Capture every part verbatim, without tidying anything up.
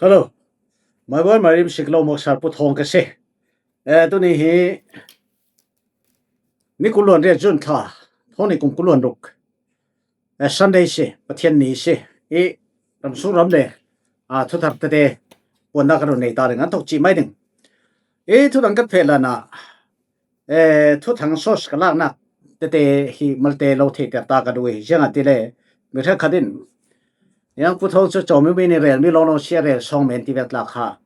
Hello. Maibawi Mairim Siklo Moksar Pu Thawng ka si. Eh, tuni hi ni kul luan riat June thla, thawng ni kum kul luan ruk. Eh, Sunday si, Pathian ni si. I ramsung ram le, ah, thuthar tete puanna ka run nei ta ding, an thok ci mai ding. I thuthang kat phe lana, eh, thuthang sos ka lakna tete hi malte lo thei ter ta ka duh i, ziang a ti le, mi hre khat in, yang Pu Thawng chu Chawmimi ni rel mi long long si a rel sawng men ti vek tla kha,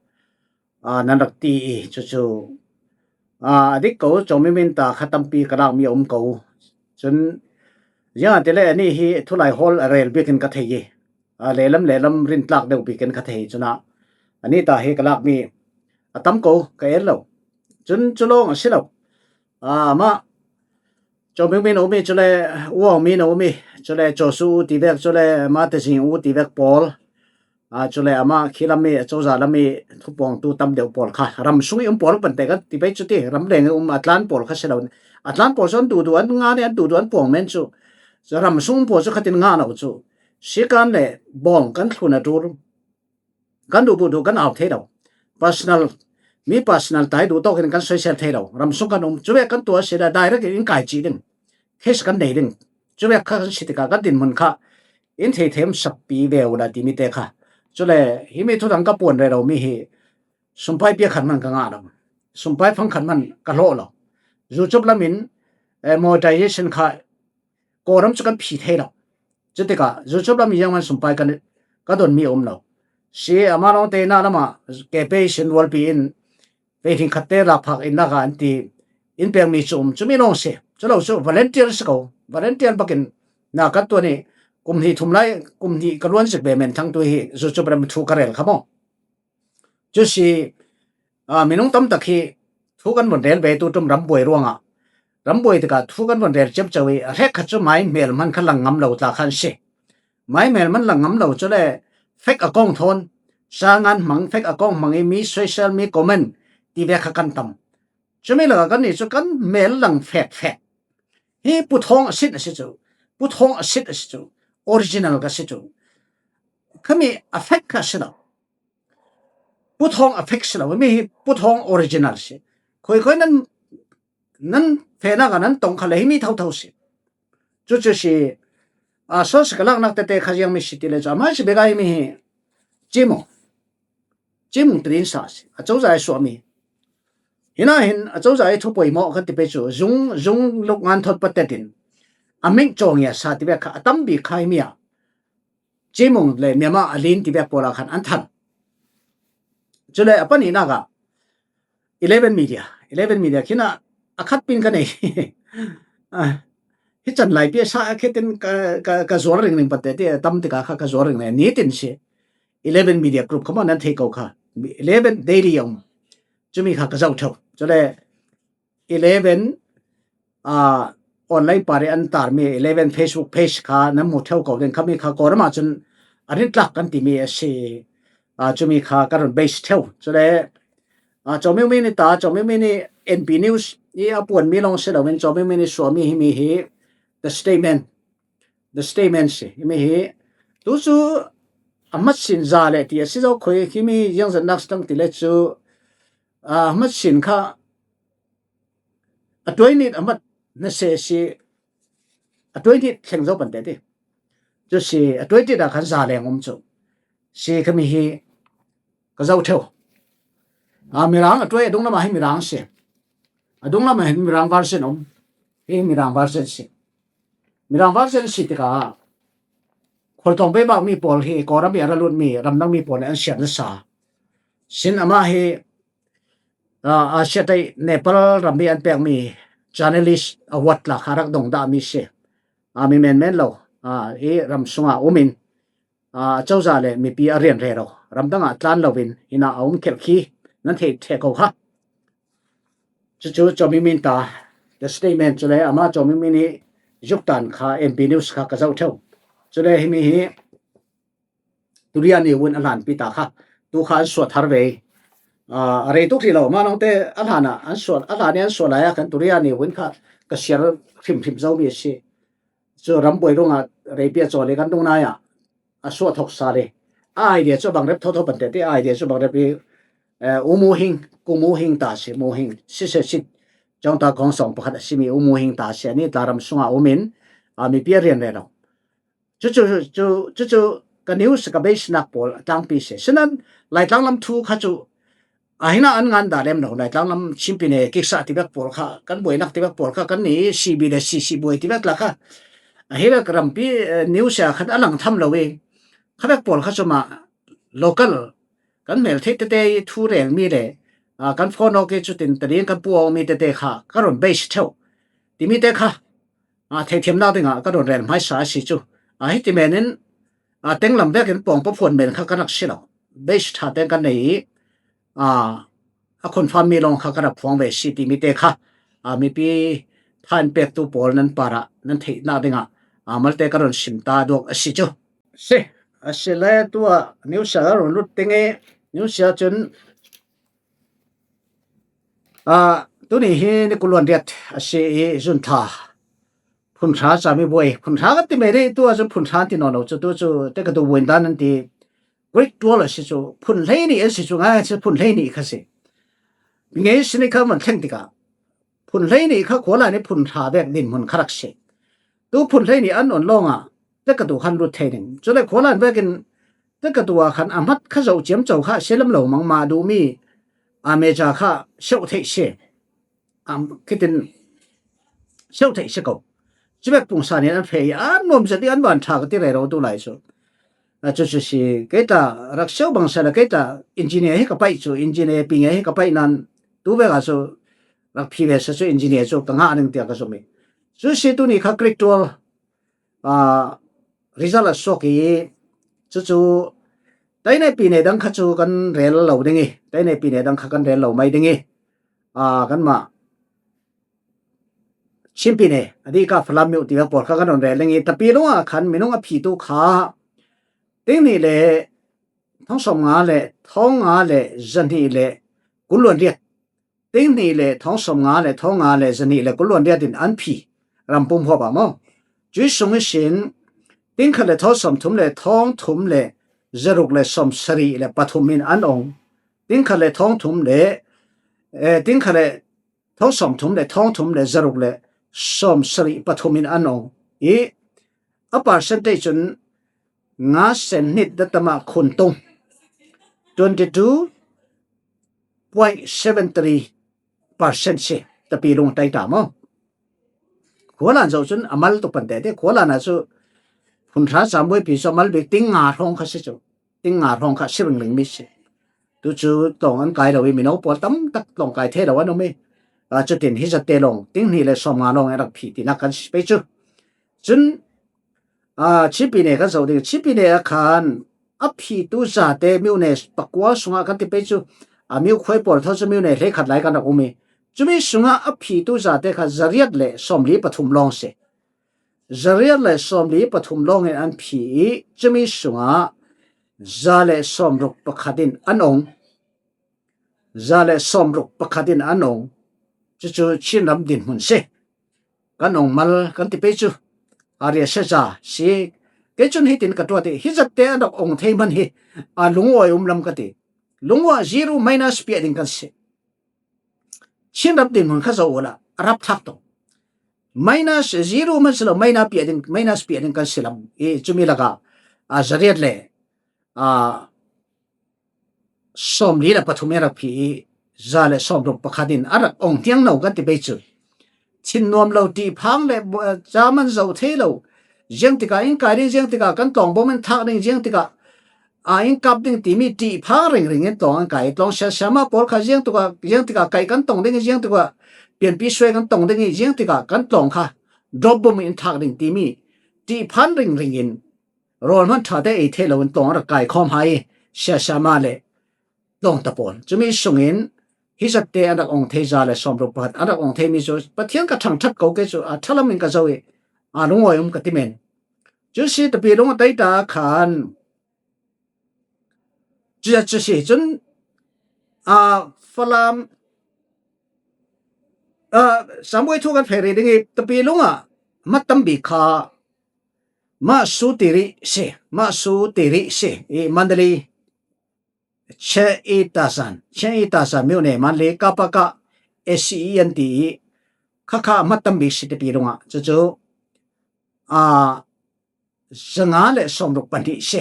ah, nan rak ti i, chu chu, ah, a dik ko, Chawmimi ta kha tampi ka lak mi a um ko. Chun, ziang a ti le, ani hi thulai hawl a rel bikin ka thei i, ah, lehlam lehlam rin tlak deuh bikin ka thei. Chun a, ani ta hi ka lak mi a tam ko, ka el lo. Chun chu long a si lo. Ah, ama Chawmimi na um i, chule U Aung Mi na um i, chule Chaw Su U ti vek, chule Ma Te Zing U ti vek pawl. Ah, chule ama khi lam i, a Choza lam i, thupuang tu tam deuh pawl kha. Ramsung i um pawl pan te kan ti bai chu ti, ram leng i um a tlan pawl kha si lo. A tlan pawl chu an duhduh an nga ni, an duhduh an puang men chu. Chu ramsung um pawl chu khatin nga lo chu. Sikan le bawng kan thlun a tul. Kan duh buh duh kan au thei lo. Personal, mi personal tai duh tawkin kan soisel thei lo. Ramsung kan um, chuvek kan tua si la direct in kai ci ding. Case kan nei ding. Chuvek kha kan si tika kan dinmun kha in thei them sakpi ve u la ti mi te kha. Chule, hi mi thuthang ka puan re lo mi hi sumpai pia khan man ka nga lo. Sumpai phang khan man ka hlawh lo. Zu chup lamin, eh, monetization kha Kawlram chu kan phi thei lo. Chutika, zu chup lam i ziang man sumpai kan, ka don mi a um lo. Si ama lawngte na lama, ke pe i sin rualpi in, pe thing khat te lak phak in laka an ti, in pek mi chu um, chu mi lawng si. Chu lo chu volunteer si ko, volunteer bakin, na kan tua ni, kum hnih thum lai, kum hnih ka luan zik ve men thang tu hi, zu chup lam thu ka rel kha maw. Chu si, ah, minung tam tak hi thu kan vun rel ve tu tum rambuai ruangah. Rambuai tikah thu kan vun rel ciamco i, a hrek khat chu mai hmel hman kha lang ngam lo tla khan si. Mai hmel hman lang ngam lo chu le fake account thawn, sa ngan hmang fake account hmang i mi social mi comment ti ve kha kan tam. Chumi lakah kan ni chu kan hmel lang fek fek. Hi Pu Thawng a sit a si chu. Pu Thawng a sit a si chu. Original ka si chu. Khami a fake kha si lo. Pu Thawng a fake si lo, mi hi Pu Thawng original si. Khoi khoi nan, nan fena ka nan tong kha le hi mi thau thau si. Chu chu si, a, so si ka lak nak te te kha ziang mi si ti le chu. A mai si beka hi mi hi. Chimung. Chimung trin sa si. A chau zai suah mi. Hina hin a chau zai thu poi mo ka ti pe chu. Zung, zung luk ngan thot pa te tin. A ming chong ya sa ti be kha, a tam bi khai mi a. Chimung le Myanmar a lin ti bek pawla khan an than. Chule a pani naka Eleven Media, Eleven Media khina a khat pin ka nei. Ah, hi chan lai pia sa a khetin ka, ka, ka zuar ring ring pate ti tam ti ka kha ka zuar ring le ni tin si. Eleven Media Group kha ma nan thei ko kha. Eleven Daily yong. Chumi kha ka zau thau. Chule Eleven, ah, online pari an tar mi Eleven Facebook page kha nan mu theu ko den kha mi kha Kawlram a chun a rin tlak kan ti mi a si, ah, chumi kha ka run base theu. Chule, ah, Chawmimi ni ta, Chawmimi ni N P News i a puan mi long si lo min Chawmimi ni suah mi hi mi hi The Statement, The Statement si hi mi hi. Tu chu a mat sin za le ti a si zo khoi hi mi ziang zan nak stang ti le chu, ah, a mat sin kha a tuai nit a mat na se si a tuai nit thleng zo pan te ti. Chu si a tuai nit a khan za leng um chu. Si khami hi ka zo theu. A Mirang a tuai a dung lama hi Mirang si. A dung lama hin Mirang version um. Hi Mirang version si. Mirang version si tika Khualtawng Beibak mi pawl hi Kawlram i a ra lut mi ramdang mi pawl le an siat na sa. Sin ama hi ah, Asia tei Nepal ram mi an pek mi journalist award la kha rak dong dah mi si. Ah, mi men men lo, ah, i ram sunga um in, ah, a chau za le mipi a rian re lo. Ram danga tlan lo in, hina a um khelh khi nan thei thei ko kha. Chu chu Chawmimi ta, The Statement chu le ama Chawmimi ni zuk tan kha M P News kha ka zau theu. Chu le hi mi hi, Turia ni win a hlan pi ta kha. Tu kha an suat thar ve. Ah, a rei tuk ri lo, ma nong te a hlan a, an suat, a hlan ni an suat lai a kan Turia ni win kha ka siar hrim hrim zo mi si. Chu ram buai rung a rei pia chaw le kan dung nai a. A suat thok sa le. A idea chu bang rep thotho pante ti, a idea chu bang rep i, eh, U Mu Hing, Ku Mu Hing ta si, Mu Hing, si se si, chong ta kong song pakhat a si mi U Mu Hing ta si, ani tla ram sunga umin, a mi pia rian re lo. Chu chu, chu, chu chu, ka news ka base nak pawl a tlangpi si. Sinan, Laitlang lam thu kha chu, a hina an ngan da lem lo, Laitlang lam chimpi ne kiksa ti bek pawl kha, kan buai nak ti bek pawl kha, kan ni C B le C C buai ti bek la kha. A hi bek rampi, eh, news a khan a lang tham lo i. Kha bek pawl kha chu ma local, kan mel thei tete i thu rel mi le, a, kan phone ok i chu tin ta ding kan pu ok mi tete kha, ka ron base theu. Ti mi te kha, a, theithiam nak dinga ka ron rel hmaisa a si chu. A, hiti menin, a, tenglam vekin pawng pa phuan men kha ka rak si lo. Base tha teng kan nei i, a, a confirm mi lawng kha ka rak phuang ve si ti mi te kha, a, mipi thain pektu pawl nan para nan theih nak dinga, a, malte ka ron sim ta duak a si chu. Si, a si le tua news a ron lut teng e, news a chun, a, tuni hi ni kuluan riat a si i zun tha. Phun hra cha mi buai. Phun hra ka ti mai ri, tua chu phun hra ti nawn lo chu, tu chu te ka tu buai dan an ti. Great tual a si chu, phun hlei ni a si chu, ngai chu phun hlei ni kha si. Ngei si ni kha man thleng tika. Phun hlei ni kha khuala ni phun hra vek din mun kha rak si. Tu phun hlei ni an on longa, te ka tu khan lut thei ning. Chu le khuala vekin, te ka tu a khan a mat kha zo chiam chau kha si lam lo mang ma du mi. A me cha kha seu thei si. Am, kitin seu thei si ko. Chibek pungsa ni an phei, an nuam zati an van tha ka ti rero tu lai chu. A chu chu si, keita rak seu bang sa la keita engineer hi ka pai chu, engineer pi nge hi ka pai nan, tu vek a chu, rak phi ve sa chu engineer chu ka nga ning tia ka zumi. Chu si tu ni kha Great tual, a, result a suak i, chu chu, taine pi ne dang kha chu kan rel lo ding i, taine pi ne dang kha kan rel lo mai ding i, a, kan ma, chimpi ne, a di ka Falam miu ti vek pawl kha kan ron rel ding i, Tapi lunga khan minung a phi tu kha, ting ni le, thong som nga le, thong nga le, zan ni le, kuluan riat. Ting ni le, thong som nga le, thong nga le, zan ni le, kuluan riat in an phi. Ram pum hop a mo. Chui sung i sin, ting kha le, thong som thum le, thong thum le, zaruk le, som sari le, pathum in an ong. Ting kha le, thong thum le, eh, ting kha le, thong som thum le, thong thum le, zaruk le, som sari, pathum in an ong. I, a percentage chun, nga sen nit da tama khun tung. Twenty two point seven three percent si, Tapi lung tai ta mo. Khualan zo chun a mal tu pante te, khualan a chu phun hra cham buai pi chu a mal bik ting nga hrawng kha si chu. Ting nga hrawng kha si ring ring mi si. Tu chu tawng an kai lo i mino pawl tam tak tawng kai thei lo an um i. A chu tin hi zate long, ting ni le som nga long e rak phi ti nak kan si pei chu. Chun, a, chimpi ne kan zo ding, chimpi ne a khan, a phi tu zate miu ne pakua sunga kan ti pei chu, a miu khuai pawl tho chu miu ne hlei khat lai kan rak um i. Chumi sunga a phi tu zate kha zariat le som li pathum long si. Zariat le som li pathum long in an phi i, chumi sunga za le som ruk pakhat in an ong. Za le som ruk pakhat in an ong. Chu chu Chin ram din hmun si. Kan ong mal kan ti pei chu. A ria se za si. Kei chun hitin ka tuat i, hi zate an rak ong thei man hi. A lungawi um lam ka ti. Lungawi zero minus piah ding kan si. Chin ram din hmun kha zo ula, a rap thak to. Minus zero man si lo, minus piah ding, minus piah ding kan si lam. I chumi laka, a zariat le, a, som li le pathum e rak phi i, za le som ruk pakhat in a rak ong tiang no kan ti pei chu. Thin nuam lo ti phang le, eh, cha man zo thei lo. Ziang tika in kai ding, ziang tika kan tlawng bawm in thak ding, ziang tika a in kap ding ti mi ti phang ring ring in tlawng an kai. Tlawng sia sia ma pawl kha ziang tika, ziang tika kai kan tong ding, ziang tika pianpi suai kan tong ding, ziang tika kan tlawng kha drop bawm in thak ding ti mi ti phan ring ring in rawl hman ṭha te ei thei lo in tlawng a rak kai khawm hai, sia sia ma le tlawng ta pawl. Chumi sungin hi zatte an rak ong thei za le sawm ruk pakhat an rak ong thei mi chu Pathian ka ṭhang ṭhat ko ke chu a ṭha lam in ka zo i a lungawi um ka ti men. Chu si tapi lung a tei ta khan chu chu si chun a Falam a Sambuai thu kan phei rih ding i tapi lung a mat tam bik kha Mah su ti rih si, mah su ti rih si, i Mandalay, Che i Tazan, Che i Tazan miu ne Mandalay, Kapaka, S E N T E, kha kha a hmat tam bik si ti pi lungah, cucu, a, zanga le sawmruk pahnih si,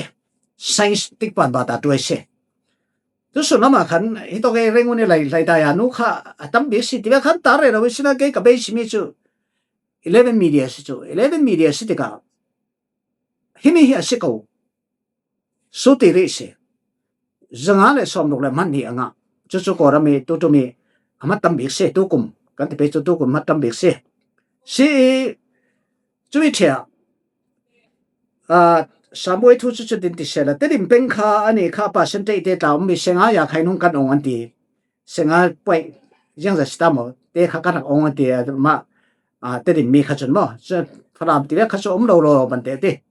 science tikpan bata tuai si. Tu sun lamah khan, hitawk ei reng un i lai, lai dai a nu kha a tam bik si, ti ve khan tar rero i sina kei ka bei simi cu, eleven media si cu, eleven media si tikah, himi hi a si ko, su ti rih si. Zanga le sawmruk le hmat hnih a ngah. Cucu Kawlram i tutum i a hmat tam bik si, tukum kan ti pei cu tukum hmat tam bik si. Si i, cumi ṭhia, a, Sambuai thu cucu din ti sehla, Tedim peng kha ani kha percentage te tla um mi senga ya khai nung kan ong an ti. Senga puai ziangza si ta maw, te kha kan rak ong an ti, a, mah, a, Tedim mi kha cun maw, Falam ti ve kha cu um lo lo ban te ti.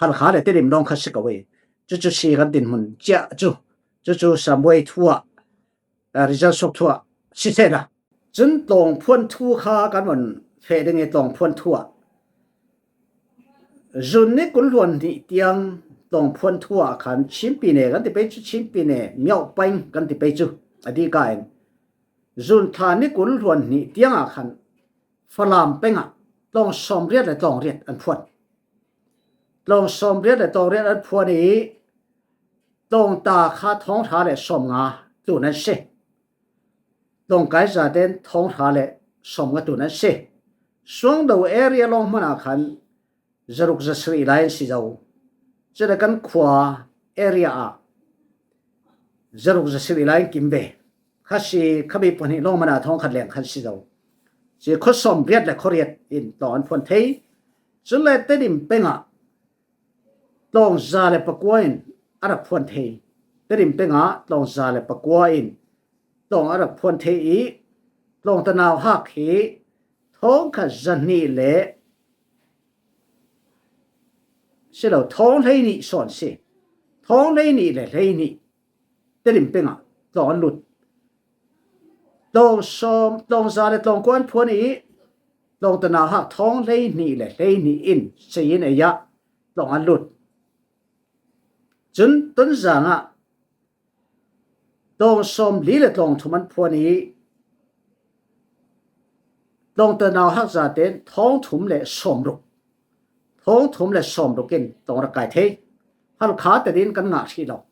Halkha le Tedim lawng kha si ko i, cucu si kan dinhmun ciah cu, cucu Sambuai thu ah, a, result suak thu ah si sehla. Cun tlawngphuan thu kha kan von feh ding i, tlawngphuan thu ah, zun ni kul hluan hnih tiang tlawngphuan thu ah khan Chinpi ne kan ti pei cu, Chinpi ne Myauk Paing kan ti pei cu, a dika in zun thla ni kul hluan hnih tiang ah khan Falam peng ah tlawng sawmriat le tlawng riat an phuan. Tlawng sawmriat le tlawng riat an phuan i, tlawng ta kha thawng hra le sawmnga tlun an si. Tlawng kai zaten thawng hra le sawmnga tlun an si. Suangdo area lawng hmanah khan zaruk zasarih lai an si zo. Cule kan khua area ah zaruk zasarih lai an kim ve. Kha si, kha mi pahnih lawng hmanah thawng khat leng khan si zo. Si khaw sawmriat le khaw riat in tlawng an phuan thei. Cule Tedim peng ah tlawng za le pakua in a rak phuan thei. Tedim peng ah tlawng za le pakua in tlawng a rak phuan thei i, tlawng tanau hak hi thawng khat zahnih le, si lo, thawng hleihnih sawn si. Thawng hleihnih le hleihnih Tedim peng ah tlawng an lut. Tlawng sawm, tlawng za le tlawng kua an phuan i, tlawng tanau hak thawng hleihnih le hleihnih in, sei in ei ah tlawng an lut. Cun Tonzang ah tlawng sawmli le tlawng thum an phuan i, tlawng tanau hak zaten thawng thum le sawmruk, thawng thum le sawmruk in tlawng rak kai thei. Halkha tein kan ngah hrih lo.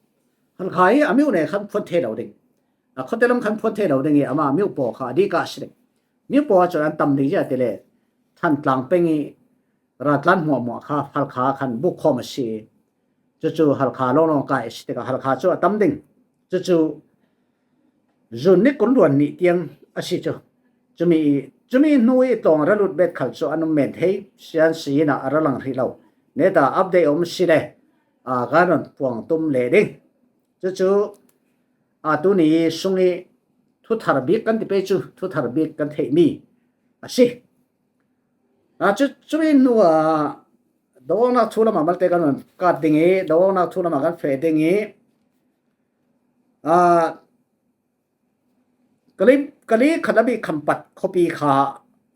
Halkha hi a miu ne khan phuan thei lo ding, a khuate lam khan phuan thei lo ding i, amah miu paw kha a dika a si ding. Miu paw ah cun an tam ding zia ti le, Thantlang peng i ratlan hmuahhmuah kha Halkha khan bukkhawm a si. Cucu Halkha lawnglawng kai a si tikah Halkha cu a tam ding. Cucu zun ni kul hluan hnih tiang a si cu. Cumi, cumi hnu i tlawng a ra lut bet khal cu an um men thei, sian si in ah a ra lang hrih lo. Neta update a um si le, aa, kan rawn puang tum leh ding. Cucu, aa, tuni sung i thuthar bik kan ti pei cu, thuthar bik kan theihmi a si. Aa, cu, cumi hnuah doawknak thu lamah malte kan rawn kat ding i, doawknak thu lamah kan feh ding i, aa, Kali, Kali khat a bik Khampat khuapi kha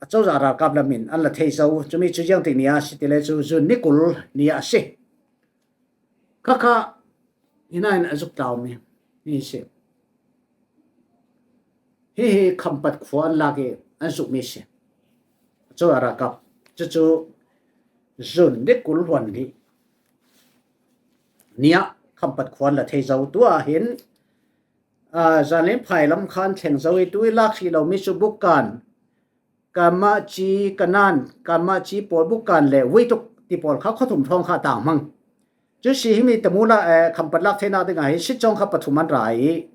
a cozah ralkap lam in an la thei zo. Cumi cu ziangtik ni a si ti le cu zun ni kul ni a si. Kha kha hi nain a zuk tlau mi hi si. Hi hi Khampat khua an lak i an zuk mi si. A cozah ralkap. Cucu zun ni kul hluan ni, ni ah Khampat khua an la thei zo. Tu ah hin, aa, zanlin phai lam khan thleng zo i tu i lak hrih lo mi cu Bukan, Kanmaci, Kanan, Kanmaci pawl Bukan le Weituk ti pawl kha khuathum hrawng kha tang hmang. Cu si himi Tamu la, eh, Khampat lak theinak dingah hi sitcawng kha pathum an ra i,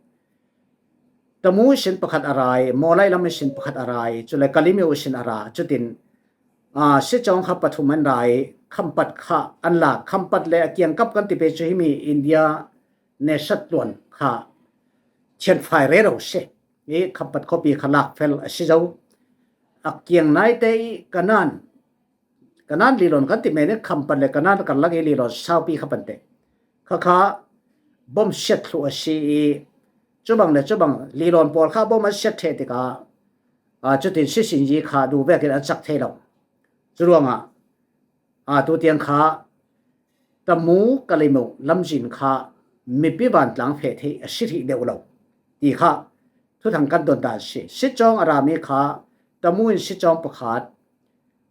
Tamu ihsin pakhat a ra i, Mawlai lam ihsin pakhat a ra i, cule Kalim ihsin a ra. Cutin, aa, sitcawng kha pathum an ra i, Khampat kha an lak. Khampat le a kiangkap kan ti pei cu himi India nesat tluan kha thianfai rero si. I Khampat khuapi kha lak fel a si zo. A kiang naite i Kanan, Kanan lilawn kan ti men i Khampat le Kanan karlak i lilawn saupi kha pante. Kha kha bom siat thluh a si i, cubang le cubang lilawn pawl kha bom an siat ṭheh tikah, aa, cutin sisinyi kha duh vekin an cak thei lo. Curuangah, aa, tutiang kha Tamu Kalaymyo lamzin kha mipi vantlang feh theih a si theih deuh lo ti kha thuthang kan don dan si. Sitcawng a rami kha Tamu in sitcawng pakhat,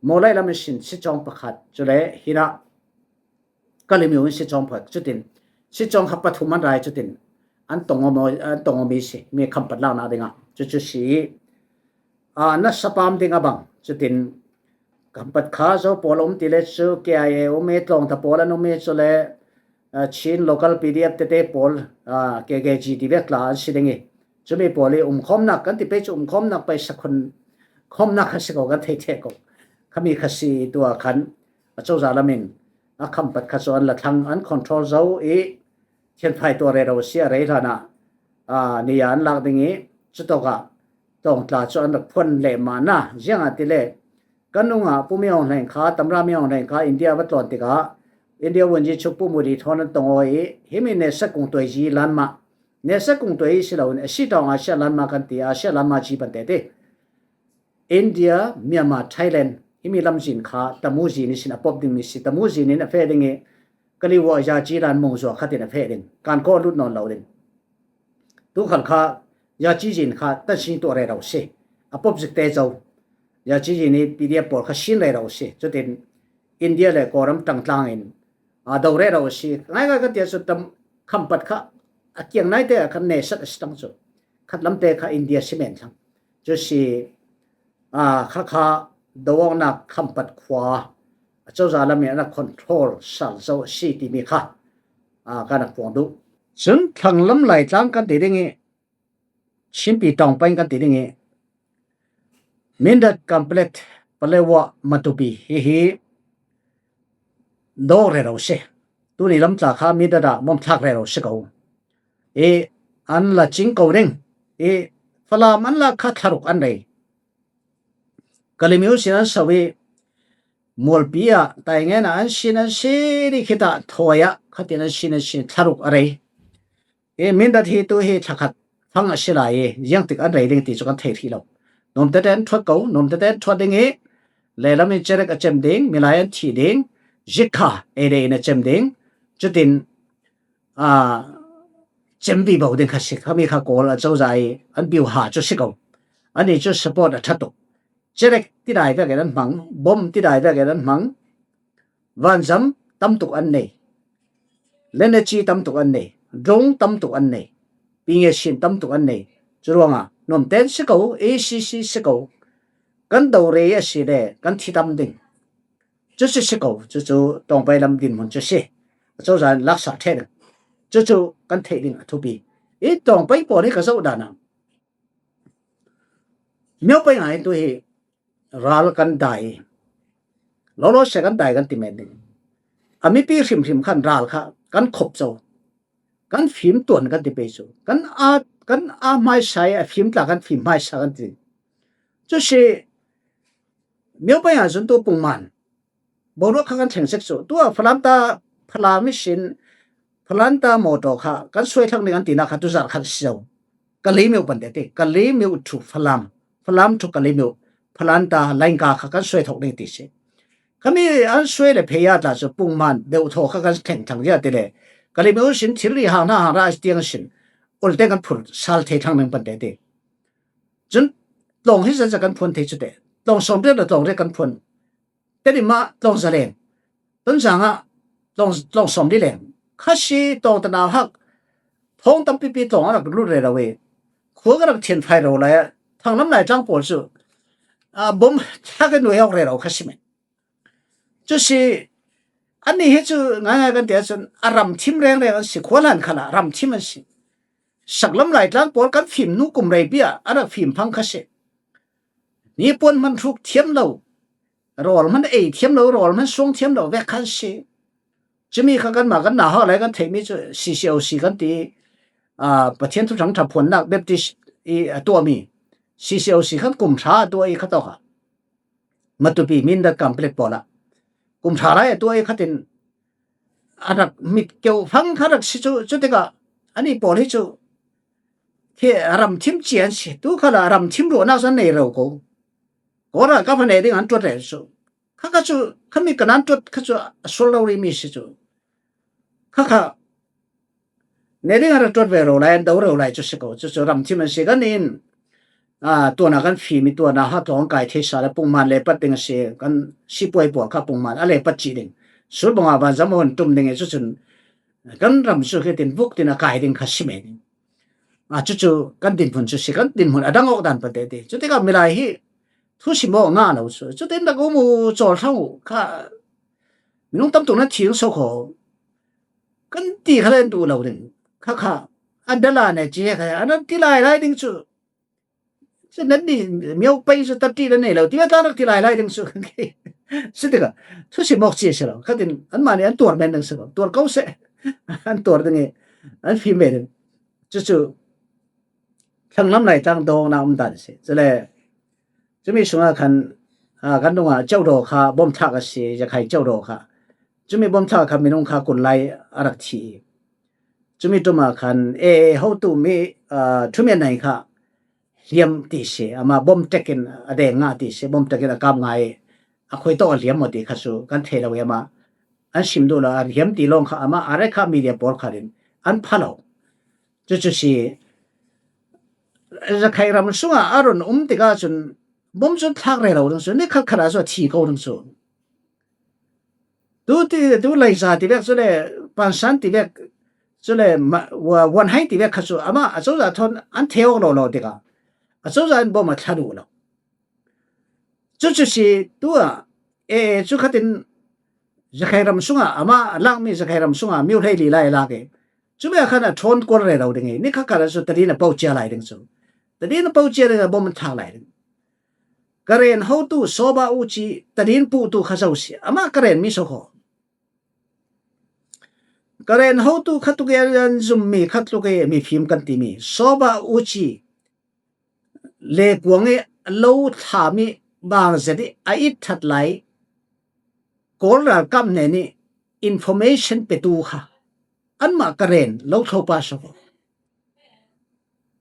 Mawlai lam in sin sitcawng pakhat, cule hinah Kalaymyo in sitcawng pakhat, cutin sitcawng kha pathum an rai, cutin an tong aw maw, an tong aw mi si, mi Khampat lakna dingah cucu si. A, nasapam ding a bang, cutin Khampat kha Zo pawl a um ti le cu K I A a um i, tlawngta pawl an um i, cule, a, Chin local P D F tete pawl, a, K K G ti vek tla an si ding i, cumi pawl i umkhawmnak kan ti pei cu umkhawmnak paisa khun khawmnak kha si ko kan thei ṭheh ko. Khami kha si tua khan a cozah lamin a Khampat kha cu an la thlang, an control zo i, thianfai tuah rero si a rei hlanah, a, ni ah an lak ding i, cutawkah tlawngtla cu an rak phuan leh mahna ziangah ti le, kan nungah Pu Min Aung Hlaing kha, Tamra Min Aung Hlaing kha India va tlawn tikah India vunci chuk Pu Modi thawn an tong aw i, himi Nehsakung tuaizi lanmah, Nehsakung tuai si loin a si tawng Asia lanmah kan ti, Asia lanmah ci pante ti. India, Myanmar, Thailand, himi lamzin kha Tamu zin ihsin a pop ding mi si, Tamu zin in a feh ding i, Kalaymyo a yaci lan mungzuak khatin a feh ding, kan kaw a lut nawn lo ding. Tu khal kha yaci zin kha tan sin tuah rero si, a pop zik te zo. Yaci zin i P D F pawl kha sin rero si. Cutin India le Kawlram ṭangtlang in, a, do rero si. Ngaingai kan tia cu tam Khampat kha a kiang naite a kan nesat a si tang cu. Khat lamte kha India si men thlang. Cu si, a, kha kha do awknak Khampat khua a cozah lam i an a control sal zo a si timi kha, a, kan a phuang duh. Cun thlanglam Laitlang kan ti ding i, Chinpi Tawngpain kan ti ding i, Mindat, Kanpetlet, Paletwa, Matupi hihi dawk rero si. Tuni lam tla kha Mindat ah bom thlak rero si ko. I an la cing ko ding. I Falam an lak kha thlaruk an rei. Kalaymyo sin an so i, Mualpi ah, Taingen ah an sin an si dih khitah thawi ah khatin an sin an sin thlaruk a rei. I Mindat hi tu hi thlakhat fang a si lai i, ziangtik an rei ding ti cu kan thei hrih lo. Nuamtete an thuat ko, nuamtete an thuat ding i, lehlam in cerek a cem ding, milai an thih ding, zikha ei dei in a cem ding, cutin, a, cem vivo ding kha si, khami kha Kawl a cozah i an biuha cu si ko. Ani cu support a ṭha tuk. Cerek tidai vekin an hmang, bom tidai vekin an hmang, vanzam tam tuk an nei, lenaci tam tuk an nei, drone tam tuk an nei, pinge sin tam tuk an nei. Curuangah nuamten si ko, A C C si ko, kan do rei a si le kan thi tam ding. Cucu si ko, cucu Tawngpai lam dinhmun cu si. A cozah in laksa ṭheh ding. Cucu kan theih ding a thupi. I Tawngpai pawl hi ka zoh dan ah Myopai ngai tu hi ral kan dai, lawlaw se kan dai kan ti men ding. A mipi hrimhrim khan ral kha kan khop zo, kan fim tuan kan ti pei cu, kan a, kan a hmaisa i a fim tla kan fim hmaisa kan ti. Cu si Myopai ah cun tu pungman boruak kha kan thleng sek cu. Tu ah Falam ta, Falam ihsin, Falam ta mawtaw kha kan suai thlang ding an tinak kha tu zarh khat a si zo. Kalaymyo pante ti, Kalaymyo to Falam, Falam to Kalaymyo, Falam ta lainka kha kan suai thawk ding ti si. Khami an suai le phei ah tla cu pungman deuhthaw kha kan thleng thlang zia ti le, Kalaymyo sin thilri hang hna hang ra tiang sin ulte kan phur sal thei thlang ding pante ti. Cun tlawng hi zan zan kan phuan thei cu te, tlawng sawm riat le tlawng riat kan phuan. Tedim ah tlawng zaleng, Tonzang ah tlawng, tlawng sawm li leng kha si, tlawng tanau hak, thawng tampipi tlawng a rak lut rero i, khua ka rak thianfai ro lai ah, thanglam Laitlang pawl cu, a, bom thlak i nuai awk rero kha si men. Cu si, annih hi cu ngaingai kan ti ahcun a ram thim rengreng an si, khua hlan khalah ram thim an si. Saklam Laitlang pawl kan fim hnu kum reipi ah a rak fim phang kha si. Nipuan hman hruk thiam lo, rawl hman ei thiam lo, rawl hman suang thiam lo vek khan si. Cumi kha kanmah kan nauhak lai kan theihmi cu C C O C kan ti, aa, Pathian thuthang ṭha phuannak Baptist i a tuahmi C C O C khan kum hra a tuah i kha tawk a, Matupi, Mindat, Kanpetlet pawl ah kum hra lai a tuah i khatin a rak mit keuh fang kha rak si cu, cutikah anih pawl hi cu khi a ram thim cia an si. Tu khalah a ram thim ruahnak cu an nei rero ko. Kawlram ka va neh ding an ṭuat rero cu. Kha kha cu, khami kan an ṭuat kha cu a sual lo rihmi si cu. Kha kha ne ding a ra tuat ve lo lai, an do lo lai cu si ko, cucu ram thim an si kan in, aa, tuana kan fim i tuana ha tlawng kai thei sa le pungman le pat ding a si, kan sipuai pawl kha pungman a le pat cih ding, sulbong a vanzam a hun tum ding i cucun kan ram cu hitin vuk tin a kai ding kha si men. Aa, cucu kan dinhmun cu si, kan dinhmun a dang awk dan pate ti. Cutikah milai hi thusim awk ngah lo cu. Cutin rak um u, cawl hlang u kha minung tam tuk nan thil so kho. Kan ti kha len duh lo ding. Kha kha. A dala ne ci kha. A nan ti lai lai ding cu. Cu nan ni mio pei cu tati nan nei lo. Ti tla rak ti lai lai ding cu. Cutikah thusim awk ci si lo. Khatin anmah nih an tuar men ding si lo. Tuar ko seh. An tuar ding i. An fim ve ding. Cucu thlanglam Laitlang dawngnak um dan a si. Cule cumi sungah khan, aa, kan dungah Ceudaw kha bawmthlak a si, Zakhai Ceudaw kha. Cumi bawmthlak kha minung kha kun lai a rak thi i, cumi ṭum ah khan A A hotu mi, aa, thumian nei kha hliam ti si, amah bawm ṭek in a deng ngah ti si, bawm ṭek in a kap ngah i, a khoi tawh a hliam maw ti kha cu kan thei lo i, amah an sim duh lo, a hliam ti lawng kha amah a rek kha media pawl kha in an pha lo. Cucu si, Zakhai ram sungah a run um tikah cun bawm cu thlak rero ding cu, ni khatkhat ah cu a thi ko ding cu. Tu ti, tu Laiza ti vek cule, Pansan ti vek cule, ma-, wa-, Wanhai ti vek kha cu amah a cozah thawn an thei awk lo lo tikah a cozah in bawm a thla duh lo. Cucu si tu ah A A cu khatin Zakhai ram sungah amah a lakmi Zakhai ram sungah mio hlei li lai a lak i, cumi ah khan a ṭhawn kual rero ding i, ni khatkhat ah cu tadin a po cia lai ding cu. Tadin a po cia ding a bawm an thlak lai ding. Karen hotu Soba Uci tadin puhtu kha zo si. Amah Karen mi so kho. Karen hotu kha tuk i an zummi kha tluk i mifim kan timi Soba Uci le kuang i lo thlami bang zet i a it ṭhat lai Kawl ralkap hnen i information petu kha anmah Karen lo thlopa si ko.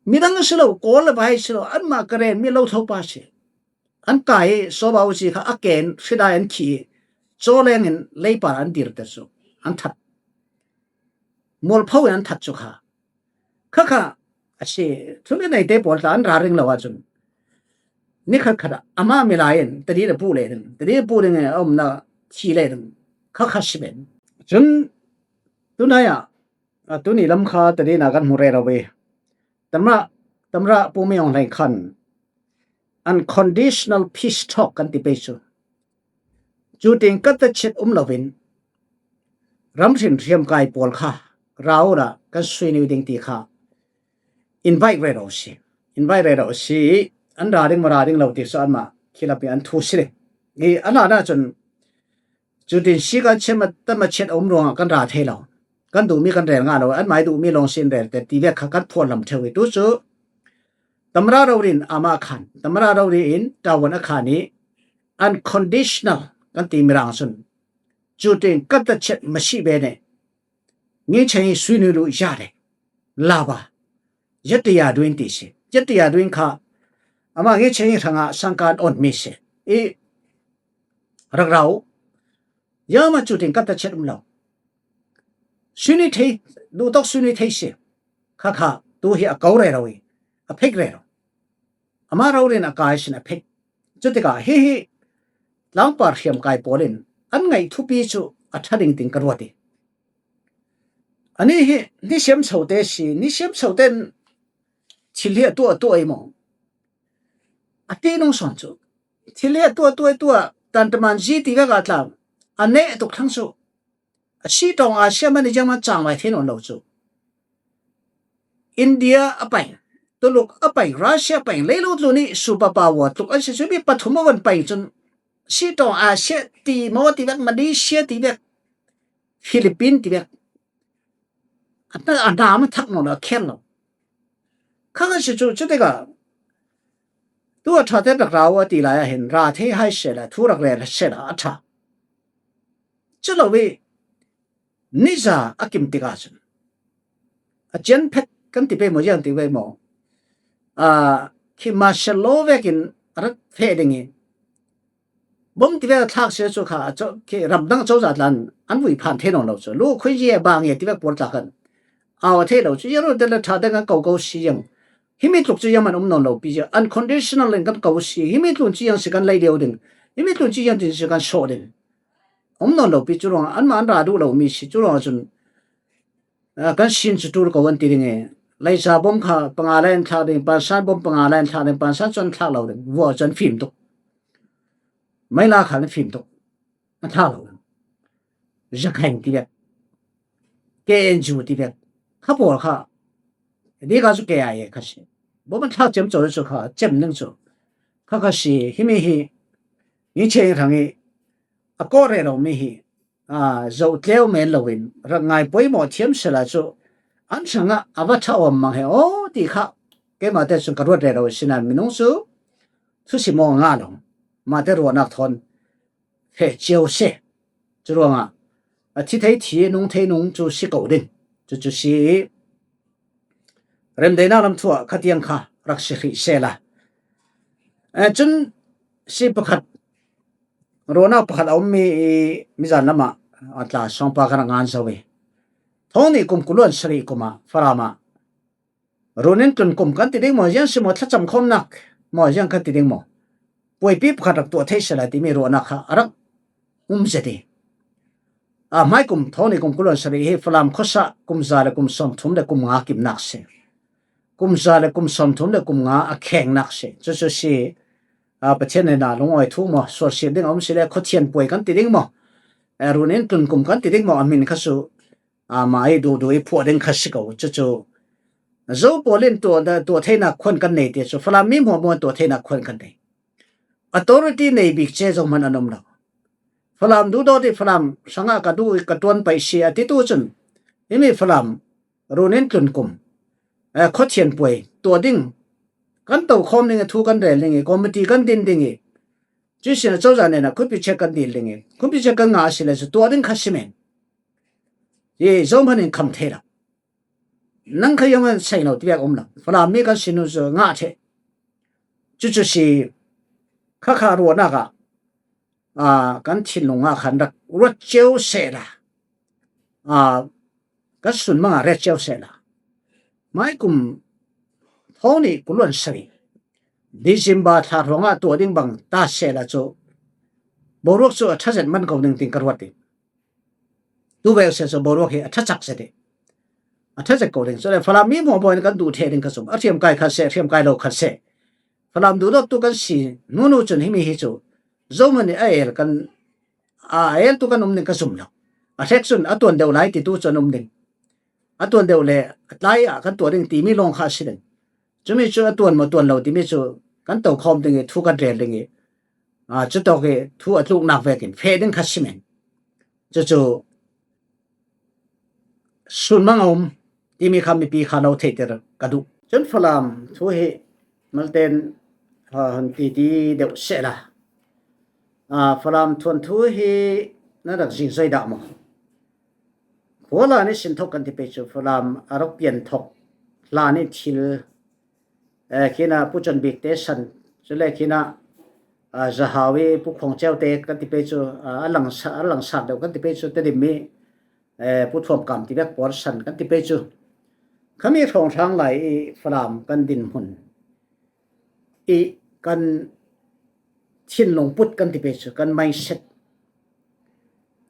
Midang a si lo, Kawl le vai a si lo, anmah Karen mi lo thlopa si. An kai i Soba Uci kha a ken hridai an khih i cawleng in leipar an dirter cu an that. Mualpho in an that cu kha. Kha kha a si, thumi neite pawl tla an ralring lo ahcun ni khatkhat ah amah milai in tadin a puh le ding, tadin a puh ding i a umnak thi le ding kha kha si men. Cun tunai ah, a, tuni lam kha tadin ah kan hmu rero i, Tamra, Tamra Pu Min Aung Hlaing khan unconditional peace talk kan ti pei cu. Cutin kattachet um loin ramhrin hriamkai pawl kha ra uhla kan suini ding ti kha invite rero si. Invite rero si i an ra ding maw ra ding lo ti cu anmah khilap i an thu si ding. I an hlan ahcun cutin si kan chet ma, tan ma chet a um ruangah kan ra thei lo. Kan duhmi kan rel ngah lo. Anmah i duhmi lawng si in rel te ti vek kha kan phual lam ṭheu i tu cu Tamra rori in amah khan, Tamra rori in ṭawan a khan i unconditional kan ti mirang cun cutin kattachet masih ve nih ngi cheng i suini lu ya le lava yatiya duin ti si. Yatiya duin kha amah ngi cheng i hrangah sangkan on mi si i rak ra uh. Yama cutin kattachet um lo. Suini thei, duhtawk suini thei si. Kha kha tu hi a ko rero i a phek rero. Amah rori in a kai sin a phek. Cutikah hihi tlangpar hriamkai pawl in an ngaih thupi cu a ṭha ding tin ka ruat i, anih hi nisiam sote si, nisiam sote in thil hi a tuah a tuah i maw? A ti nung sawn cu thil hi a tuah a tuah i tuah, tantaman zi ti vek ah tla a neh tuk thlang cu a si tawng a siam an i ziangman cangvai thei nawn lo cu. India a pai, Tuluk a pai, Russia a pai, leilu tlu nih superpower tluk an si cu mi pathum a van pai cun si tawng a siah ti maw ti vek, Malaysia ti vek, Philippine ti vek, a hna, a hnam a thak nawn lo, a kher lo. Kha kan si cu, cutikah tu a ṭha te rak ra uh a ti lai ah hin ra thei hai seh la, thu rak rel seh la a ṭha. Cu lo i nizan a kim tikah cun a cian phet kan ti pei maw, ziang ti pei maw? Aa, khi martial law vekin a rak feh ding i Bom tivek a thlak sia chu kha, chu khi ramdang chozat lan an vui phan thei nawn lo chu. Lu khui ye bang ye tivek pawl tla khan. Aw thei lo chu, ye ro te la tha dang an ko ko si yang. Himi tluk chu yang man um nawn lo pi chu. Unconditional in kan ko si. Himi tlun chu yang si kan lei deu ding. Himi tlun chu yang tin si kan so ding. Um nawn lo pi chu ruang, an ma an ra du lo mi si chu ruang chun. A, kan sin chu tur ko an ti ding e. Leiza bom kha panga lai an thlak ding, Pansan bom panga lai an thlak ding, Pansan chu an thlak lo ding. Vua chu an fim tuk. Maila kha an fim tuk. An thlak lo ding. Rakhine tivek. K N U tivek. Kha pawl kha. Di ka chu K I A kha si. Bom an thlak chem cho chu kha, chem ning chu. Kha kha si, himi hi. Ni che rang i. A ko re lo mi hi. A, zo tleu men lo in, rak ngai poimawh thiam sela chu, an sanga a va tha awm mang he aw, ti kha, keima te chun ka ruat rero sina minung chu, thusi maw nga lo, ma te ruahnak thawn, feh cio se, chu ruangah, a thi thei thi, nung thei nung chu si ko ding, chu chu si, remdeinak lam thuah, khatiang kha, rak si hrih sela. Eh, chun, si pakhat, ruahnak pakhat a um mi, mi zan lamah a tla sawngpa kan a ngan zo i. Thawng nih kum kuluan sarih kumah Falamah. Run in tlun kum kan ti ding maw, ziang si maw, thlacam khawmnak maw, ziang kan ti ding maw. Puaipi pakhat rak tuah thei sela timi ruahnak kha a rak um zet i. A hmai kum thawng nih kum kuluan sarih hi Falam khuasa kum za le kum sawmthum le kum nga kimnak si. Kum za le kum sawmthum le kum nga a khengnak si. Chu chu si, a, Pathian hnenah lungawi thu maw, sualsiat ding a um si le, khawthian puai kan ti ding maw, a, run in tlun kum kan ti ding maw, a min kha su, a, ma i duh duh i phuah ding kha si ko. Chu chu, zo pawl in tuah, tuah theinak khuan kan nei ti chu, Falam mi hmuahmuah tuah theinak khuan kan nei. Authority nei bik che zo hman an um lo. Falam duhdawt i Falam sanga ka duh i ka tuan paih si a ti tu chun, himi Falam run in tlun kum, eh, khawthian puai tuah ding, kan to khawm ding i, thu kan rel ding i, committee kan din ding i, chu sin a cozah nena khutpi check kan dil ding i, khutpi check kan ngah a si le chu tuah ding kha si men. Ye zo hman in kham thei lo. Nang kha yong an sei lo ti biak um lo. Falam mi kan sin nu chu ngah thei. Chu chu si kha kha ruahnak ah, a, kan thinlung ah khan rak ruat cio sela. A, kan sun manga ret cio sela. Mai kum thawng nih kuluan sarih. December thla ruangah tuah ding bang ta sela chu. Boruak chu a tha zet man ko ning ting ka ruat ding. Tu vel se chu boruak hi a tha chak se ding. A tha chak ko ding. Chu le Falam mi maw bawn kan duh thei ding ka zum. A hriamkai khat se, a hriamkai lo khat se. Falam duhdawt tu kan si, nu nu chun himi hi chu. Zo man i a el kan, a el tu kan um ding ka zum lo. A hrek chun a tuan deuh lai ti tu chun um ding. A tuan deuh le, a tlai ah kan tuah ding timi lawng kha si ding. Chumi chu a tuan maw tuan lo timi chu kan to khawm ding i, thu kan rel ding i. A, chu tawk i, thu a tluknak vekin, feh ding kha si men. Chu chu, sun mang a um, timi kha mipi kha lo theihter ka duh. Chun Falam thu hi, malten, a, han ti ti deuh sela. A, Falam thuan thu hi, na rak zing zoi dah maw. Khua hla nih sin thawk kan ti pei chu, Falam a rak pian thawk hla nih thil, eh, khin a Pu Chon Bik te san, chule khin a, ah, Zahau i Pu Khuang Cheu te kan ti pei chu, ah, a lang sa, a lang sat deuh kan ti pei chu, Tedim i, eh, Pu Thuam Kam ti bek pawl san kan ti pei chu. Khami hrawnghrang lai i Falam kan dinhmun i kan thinlung put kan ti pei chu, kan mindset.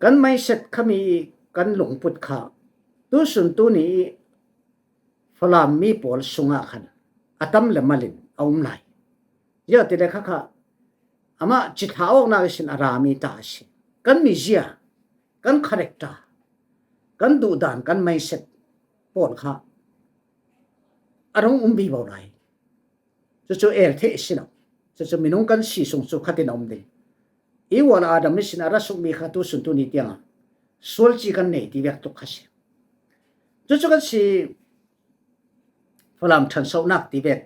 Kan mindset khami i kan lungput kha. Tu sun tu ni i Falam mi pawl sungah khan a tam le malin a um lai. Ziah ti le kha kha amah cithla awknak ihsin a rami ta a si. Kan mizia, kan character, kan duhdan, kan mindset pawl kha a rung um vivo lai. Cucu el theih si lo. Cucu minung kan si sung cu khatin a um ding. I ual Adam ihsin a ra sukmi kha tu sun tu ni tiangah sualci kan nei ti vek tuk kha si. Cucu kan si Falam ṭhansohnak ti vek,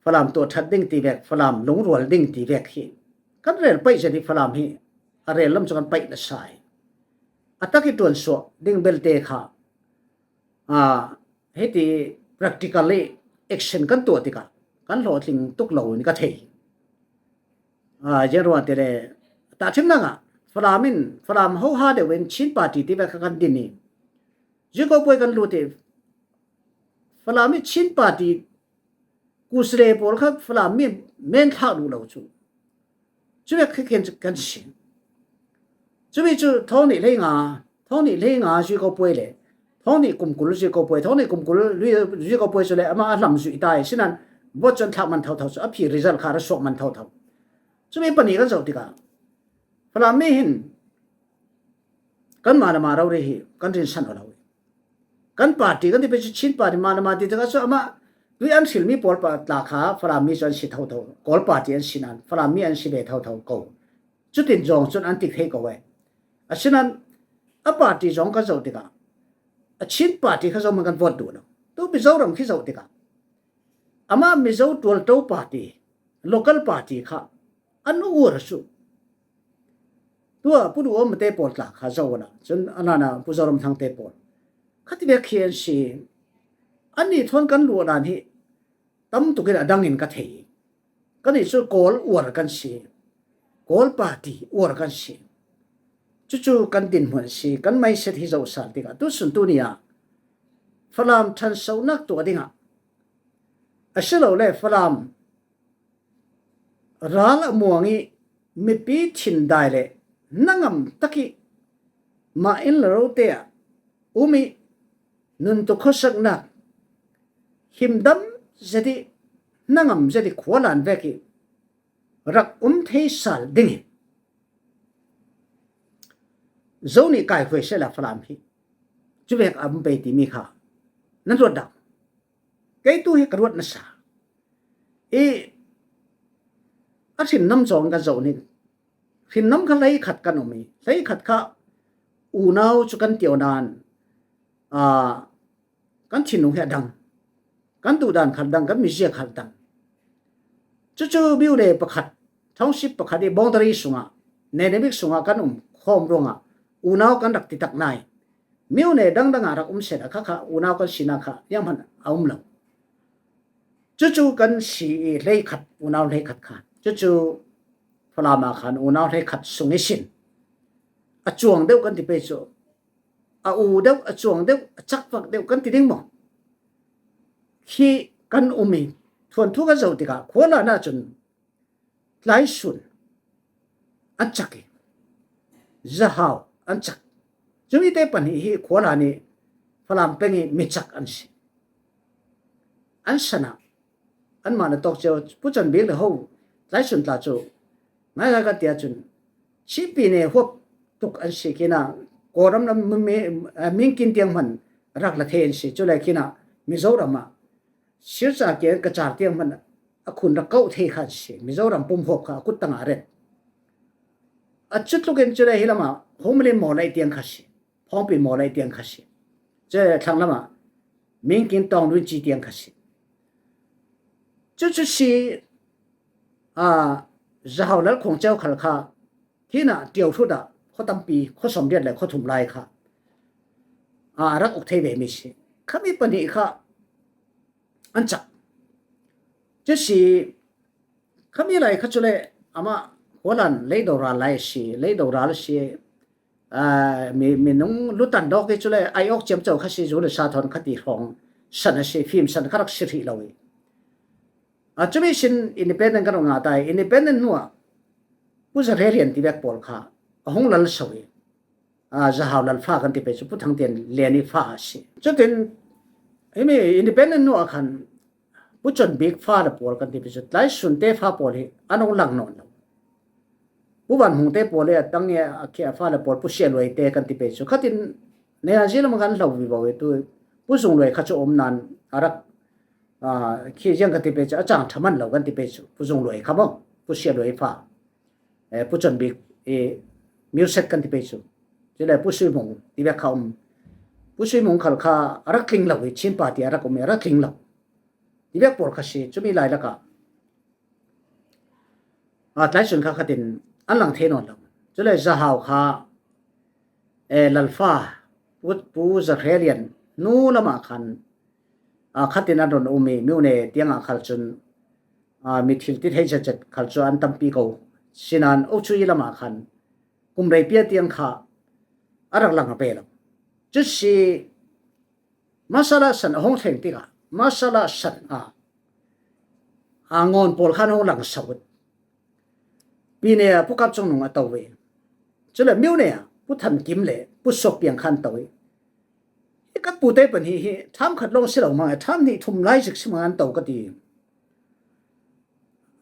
Falam tuah ṭhat ding ti vek, Falam lungrual ding ti vek hi kan rel paih zet i Falam hi a rel lam cu kan paih nasa i a tak i ṭuansuah ding belte kha, aa, hiti practically action kan tuah tikah kan hlawhtling tuk lo in ka thei. Aa, ziangruangah ti le Tahṭhimnak ah Falam in, Falam hoha deuh in Chin Party tivek kha kan din i, zui ko puai kan lut i, Falam i Chin Party kusle pawl kha Falam mi men thlak duh lo cu. Cuvek khi khen kan si. Cumi cu thawng nih hleinga, thawng nih hleinga zui ko puai le thawng nih kum kul zui ko puai, thawng nih kum kul lui zui ko puai cu le amah a hlam zui ta i sinan vote cu an thlak man thotho cu a phi result kha a ra suak man thotho. Cumi pahnih kan zoh tikah Falam mi hin kan malama rori hi kan rinsan aw lo i, kan party kan ti pei cu Chin party malama ti tikah cu amah tui an hrilmi pawl pa tla kha Falam mi cu an si thotho, Kawl party an si nan Falam mi an si ve thotho ko. Cutin zong cun an tik thei ko e. Asinan a party zong kan zoh tikah a Chin party kha zong man kan vote duh lo. Tu Mizoram khi zoh tikah amah Mizo tualto party, local party kha an uar cu. Tua Pu Duh Awm te pawl tla kha zoh awla cun a nana Pu Zoram Thang te pawl kha tivek khi an si. Annih thawn kan luah dan hi tam tukin a dangin ka thei. Kan nih cu Kawl uar kan si, Kawl party uar kan si. Cucu kan dinhmun si, kan mindset hi zoh sal tikah tusun tuni ah Falam ṭhansonak tuah dingah asilole Falam ral a muang i mipi thin dai le hnangam tak i mah inn le rote ah um i nuntu khuasaknak himdam zet i hnangam zet i khualan vek i rak um thei sal ding i Zo nih kaikhuai sehla Falam hi cuvek a um pei timi kha nan ruat dah? Kei tu hi ka ruat nasa i a hrinnam zong kan zoh ning. Hrinnam kha hleikhat kan um i hleikhat kha unau cu kan tio nan, aa, kan thinlung hi a dang, kan duhdan khal dang, kan mizia khal dang. Cucu miune pakhat, township pakhat i boundary sungah, nenebik sungah kan um khawm ruangah unau kan rak titak nai. Miune dangdang ah rak um set a kha kha unau kan sinak kha zianghman a um lo. Cucu kan si i hleikhat, unau hleikhat khan cucu Falam ah khan unau hleikhat sung i sin a cuang deuh kan ti pei cu a u deuh, a cuang deuh, a cakvak deuh kan ti ding maw? Khi kan um i thuanthu kan zoh tikah khualan ahcun Tlaisun an cak i Zahau an cak. Cumi te pahnih hi khualan i Falam peng i micak an si. An sanah anmah na tawk cio Pu Cun Bik le ho Tlaisun tla cu ngaingai kan ti ahcun Chin pi ne huap tuk an si khin ah Kawlram lam mi, mi, Mingkin tiang hman rak la thei an si. Cule khin ah Mizoram ah Silchar kiang Kachar tiang hman a khun rak kauh thei kha an si. Mizoram pum huap kha a kut tangah a ret. A cutlukin cule hi lamah Homalin Mawlai tiang kha si. Phawngpi Mawlai tiang kha si. Cule thlang lamah Mingkin Tawng Lun Ci tiang kha si. Cucu si, aa, Zahau Lal Khuang Ceu khal kha khin ah Tio Hrut ah khua tampi, khua sawmriat le khua thum lai kha, aa, a rak uk thei ve mi si. Khami pahnih kha an cak. Cu si, khami lai kha cule amah khualan leido ral lai a si, leido ral a si, aa, mi, minung lutan dawk i cule ai awk ciamco kha si, zu le sa thawn kha ti hrawng san a si, fim san kha rak si hrih lo i. Aa, cumi sin independent kan rak ngah ta i, independent hnuah Pu Za Hre Lian tivek pawl kha a hung lal so i, aa, Zahau lal fa kan ti pei cu Pu Thang Tian Lian i fa a si. Cutin himi independent hnuah khan Pu Cun Bik fa le pawl kan ti pei cu Tlaisun te fa pawl hi an hung lang nawn lo. Pu Van Hmung te pawl i a tang i a khi a fa le pawl Pu Sia Luai te kan ti pei cu khatin Neazi lam kan hlo vivo i tu Pu Zung Luai kha cu um nan a rak, aa, khi ziang kan ti pei cu a cang ṭha man lo kan ti pei cu Pu Zung Luai kha maw, Pu Sia Luai fa, eh, Pu Cun Bik i music kan ti pei cu. Cule Pu Sui Mung tivek kha um. Pu Sui Mung khal kha a rak tling lo i Chin party a rak um i a rak tling lo. Tivek pawl kha si, cumi lai lakah, aa, Tlaisun kha khatin an lang thei nawn lo. Cule Zahau kha, eh, lalfa, Pu, Pu Za Hre Lian hnu lamah khan, aa, khatin an run um i miune tiangah khal cun, aa, mi thil ti thei zetzet khal cu an tampi ko. Sinan Ochui lamah khan kum rei pia tiang kha a rak lang a pe lo. Cusi masala san a hong thleng tikah masala san a a ngawn pawl khan hong lang sa ut. Pine ah Pu Kap Cung Nung a to ve. Cule Myone ah Pu Than Kim le Pu Suak Piang khan to ve. Hi kan pute pahnih hi tham khat lawng si lo mang e, tham hnih thum lai zik si mang an to ka ti.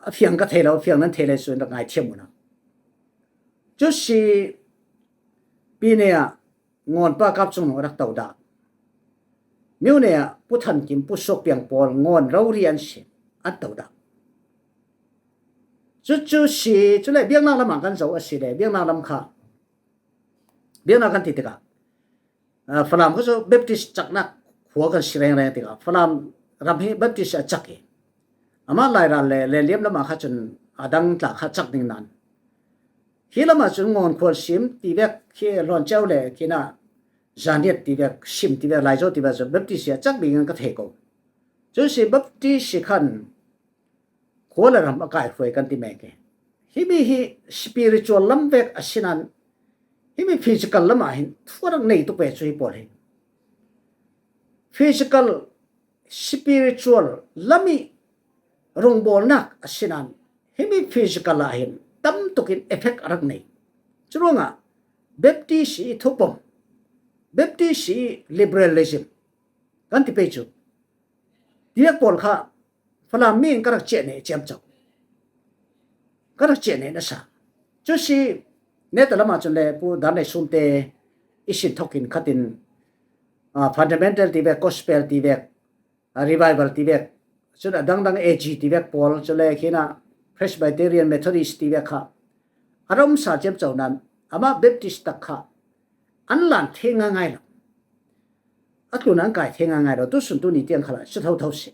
A fiang ka thei lo, a fiang nan thei le suin rak ngaithiam una. Cusi Pine ah ngawn pa Kap Cung Nung a rak to dah. Myone ah Pu Than Kim, Pu Suak Piang pawl ngawn rori an si, an to dah. Cucu si, cule biaknak lamah kan zoh a si le, biaknak lam kha, biaknak kan ti tikah, ah, Falam kha cu Baptist caknak khua kan si rengreng tikah, Falam ram hi Baptist a cak hi. Amah Lairal le Leliam lamah kha cun a dang tla kha cak ding nan. Hi lamah cun Ngawn Khual Sim ti vek, khi Hlawn Ceu le khinah Zaniat ti vek, Sim ti vek, Laizo ti vek cun Baptist hi a cak bik in ka thei ko. Cusi Baptist hi khan khua le ram a kaihruai kan ti mek hi. Himi hi spiritual lam vek a si nan, himi physical lamah hin thu a rak nei tuk ve cu hi pawl hi. Physical, spiritual lam ih rungbawlnak a si nan, himi physical ah hin tam tukin effect a rak nei. Curuangah Baptist ih thupom, Baptist ih liberalism kan ti pei cu tiak pawl kha Falam mi in ka rak ciah neh ciamco, ka rak ciah neh nasa. Cusi neta lamah cun le Pu Darnei Sumte ih sin thokin khatin, ah, fundamental ti vek, gospel ti vek, ah, revival ti vek, cun a dangdang A G ti vek pawl, cule khinah Presbyterian, Methodist ti vek kha a rak um sa ciamco nan, amah Baptist tak kha an lan thei ngaingai lo. A tlun an kai thei ngaingai lo. Tusun tuni tiang khalah si thotho si.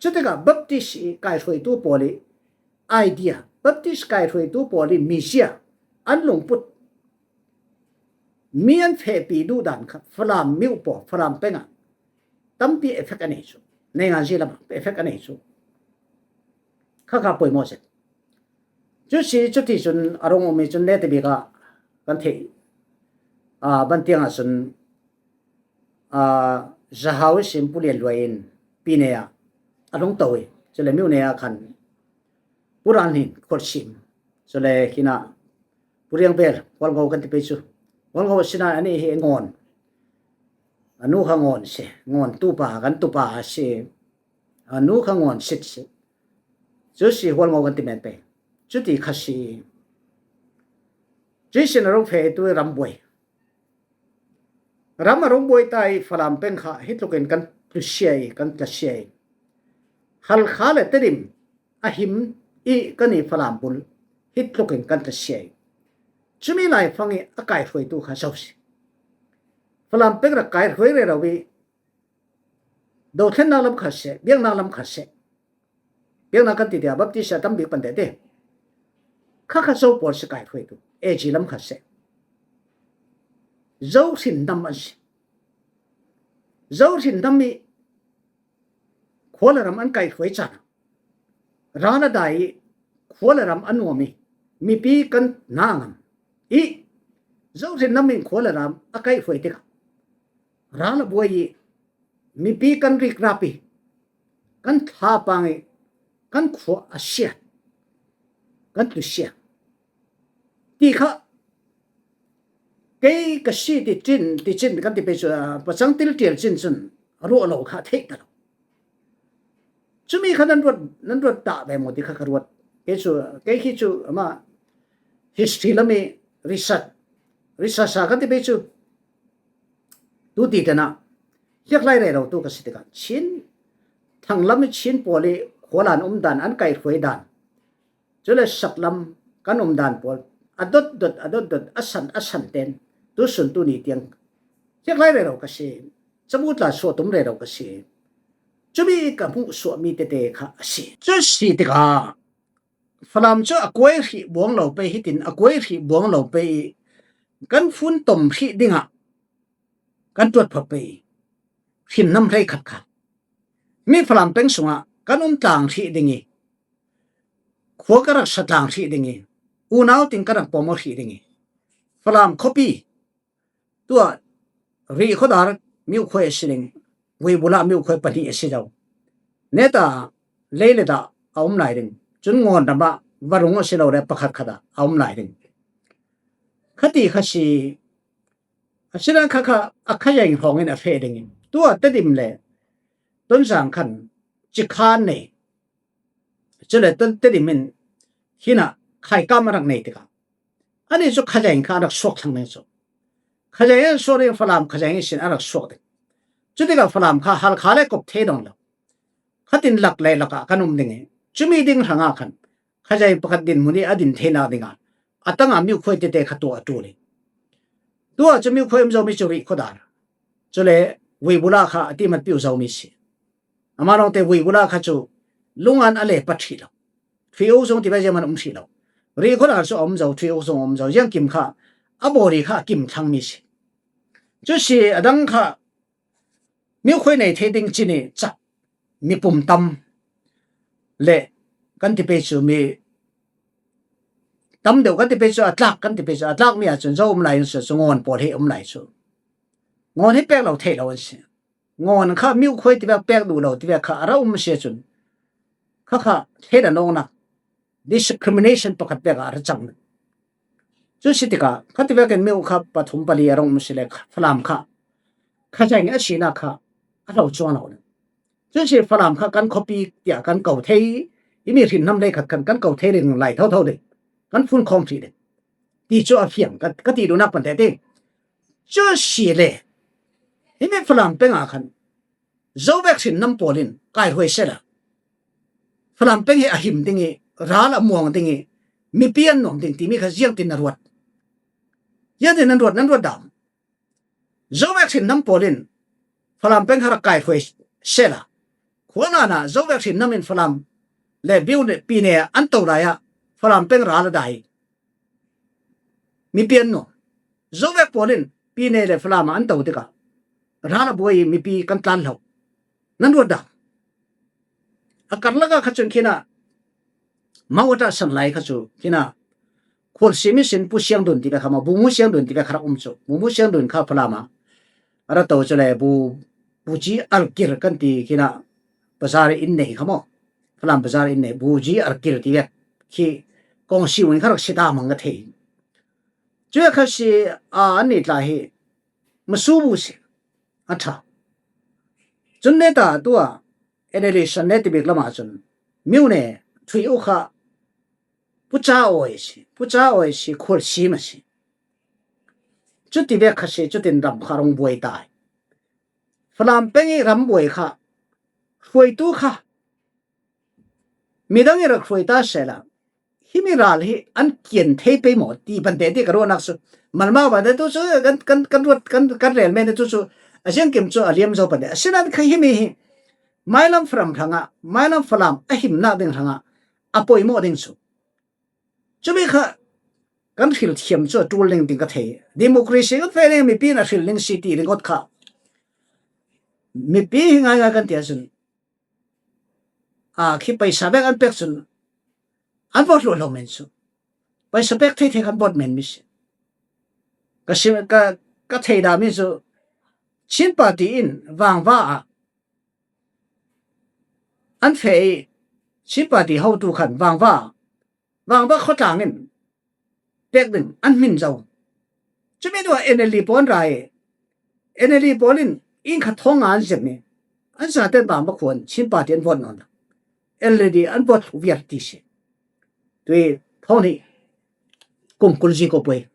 Cutikah Baptist ih kaihruaitu pawl ih idea, Baptist kaihruaitu pawl ih mizia an lungput, mi an fehpi duhdan kha Falam mi uh pawl, Falam peng ah tampi effect a nei cu, neinganzi lamah effect a nei cu, kha kha poimawh zet. Cusi cuti cun a rung um ih cun neta bik ah kan theih, aa, ban tiang ah cun, aa, Zahau ihsin Pu Lian Luai in Pine ah a hlung to ih, cule Myone ah khan Pu Ral Hnin Khual Sim, cule khinah Pu Riang Vel Hual Ngo kan ti pei cu, Hual Ngo a si nan anih hi Ngawn, a nu kha Ngawn si, Ngawn tupa, kan tupa a si, a nu kha Ngawn sit si. Cusi Hual Ngo kan ti men pei. Cuti kha si. Cuihsin a rung feh tu ih ram buai. Ram a rung buai ta ih Falam peng kha hi tlukin kan tlusia ih, kan tlasia ih, Halkha le Tedim a him ih kan ih Falam bul hi tlukin kan tlasia ih, cumi laifang ih a kaihruaitu kha zo si. Falam peng rak kaihruai rero ih dothlennak lam kha seh, biaknak lam kha seh, biaknak kan ti tiah Baptist a tam bik pan tete, kha kha Zo pawl si kaihruaitu, A G lam kha seh, Zo hrinnam an si. Zo hrinnam ih khua le ram an kaihruai caan ah ral a dai ih khua le ram a nuam ih mipi kan hna a ngam ih, Zo hrinnam in khua le ram a kaihruai tikah ral a buai ih mipi kan rikrap ih, kan thlapang ih, kan khua a siat, kan tlusia. Ti kha kei ka si ti cin, ti cin kan ti pei cu, ah, pacang tiltial cin cun a ruah lo kha a theih ta lo. Cumi kha nan ruat, nan ruat dah ve maw ti kha ka ruat. Kei cu, kei khi cu amah history lam ih research, research a kan ti pei cu tu ti tenah hliaklai rero tu ka si tikah Chin thanglam ih Chin pawl ih khualan umdan an kaihruai dan, cule saklam kan umdan pawl a dotdot, a dotdot, a san, a san ten tusun tuni tiang hliaklai rero ka si, cabu tla suahtum rero ka si. Cumi ka hmuh suahmi tete kha a si. Cu si tikah Falam cu a kuai hrih buang lo pei, hitin a kuai hrih buang lo pei ih kan fun tom hrih dingah kan tuat phawt pei ih hrinnam hleikhat kha mi Falam peng sungah kan um tlang hrih ding ih, khua ka rak sa tlang hrih ding ih, unau ting ka rak pawm aw hrih ding hi. Falam khuapi tua Rihkhawdar miukhoi a si ding, Vuibula miukhoi pahnih a si zo. Neta lei le dah a um lai ding. Cun Ngawn ramah varung a si lo le pakhat khat ah a um lai ding. Khati kha si a si dan kha kha a khayaing hrawngin a feh ding in tua Tedim le Tonzang khan cikhan nei. Cule Tedim in hinah khaikam a rak nei tikah ani cu khayaing kha a rak suak thlang ding cu. Khayaing an suak ding, Falam khayaing ihsin a rak suak ding. Cutikah Falam kha Halkha le kop thei dong lo. Khatin lak le lakah kan um ding i cumi ding hrangah khan khayaing pakhat dinhmun i a din theinak dingah a tangah miukhoi tete kha tuah a ṭul i. Tuah cu miukhoi um zomi cu Rihkhawdar. Cule Vuibula kha a timat piu zomi si. Amah lawngte Vuibula kha cu lungan a le pat hrih lo. Ṭhuiuk zung tiva ziaman um hrih lo. Rihkhawdar cu a um zo, ṭhuiuk zung a um zo. Ziangkim kha a bawri kha a kim thlangmi si. Cu si a dang kha miukhoi nei thei ding cini cak mipum tam le kan ti pei cu mi tam deuh kan ti pei cu a tlak kan ti pei cu a tlakmi ahcun zo um lai in cu Ngawn pawl hi um lai cu Ngawn hi pek lo theih lo an si. Ngawn kha miukhoi tivek pek duh lo tivek kha a ra um si ahcun kha kha thleidan awknak discrimination pakhat pek ah a ra cang. Cu si tikah kha tivekin miu kha pathum pali a rung um si le Falam kha khayaing a sinak kha a hlo cuang lo. Cu si Falam kha kan khuapi tiah kan ko thei, himi hrinnam lei khat khan kan ko thei ring lai thotho ding, kan funkhawm hrih ding ti cu a fiang ka ti duhnak pante ti. Cu si le himi Falam peng ah khan Zovek hrinnam pawl in kaihruai sehla Falam peng hi a him ding i ral a muang ding i mipi an nuam ding timi kha ziangtin na ruat? Ziangtin nan ruat, nan ruat dah? Zovek hrinnam pawl in Falam peng kha rak kaihruai sehla khualnana Zovek hrinnam in Falam le Biu le Pine an to lai ah Falam peng ral a dai. Mipi an nuam. Zovek pawl in Pine le Falam ah an to tikah ral a buai i mipi kan tlan hlo. Nan ruat dah? A karlak ah kha cun khinah Mawata san lai kha cu khinah khualsim ihsin Pu Siangdun tivek kha maw, Bumu Siangdun tivek kha rak um cu. Bumu Siangdun kha Falam ah a ra to cu le Bu, Buci Alkir kan ti khinah bazar in nei kha maw. Falam bazar in nei Buci Alkir tivek khi kong si in kha rak si ta mang ka thei. Cuih kha si a an nih tla hi masubu si a ṭha. Cun neta tuah NLD san ne tibik lamah cun miu ne ṭhui u kha puca awi si, puca awi si, khual sim a si. Cuti vek kha si, cutin ram kha rung buai ta. Falam peng i ram buai kha hruaitu kha midang i rak hruai ta sehla himi ral hi an kian thei pei maw ti pante ti ka ruahnak cu malmau pante tu cu kan, kan, kan ruat, kan, kan rel men tu cu a ziangkim cu a liam zo pante. Asinain kha himi hi mailam Falam hrangah, mailam Falam a himnak ding hrangah a poimawh ding cu cumi kha kan hril thiam cu a ṭul ning ding ka thei. Democracy kan feh ning mipi in a hril ning si ti ringawt kha mipi hi ngaingai kan ti ahcun a khi paisa bek an pek cun an vote hluah lo men cu paisa pek thei thei kan vote men mi si. Ka sim, ka, ka thei dahmi cu Chin Party in Vangva ah an feh i Chin Party hotu khan Vangva, Vangva khuatlang in pek ding an hmin zo. Cumi duh NLD pawl an ra i NLD pawl in inn khat thawng nga an zem i an zaten Vangva khuan Chin Party an vote nawn lo. NLD an vote viar ti si. Tui thawng hnih kum kul zi ko pui.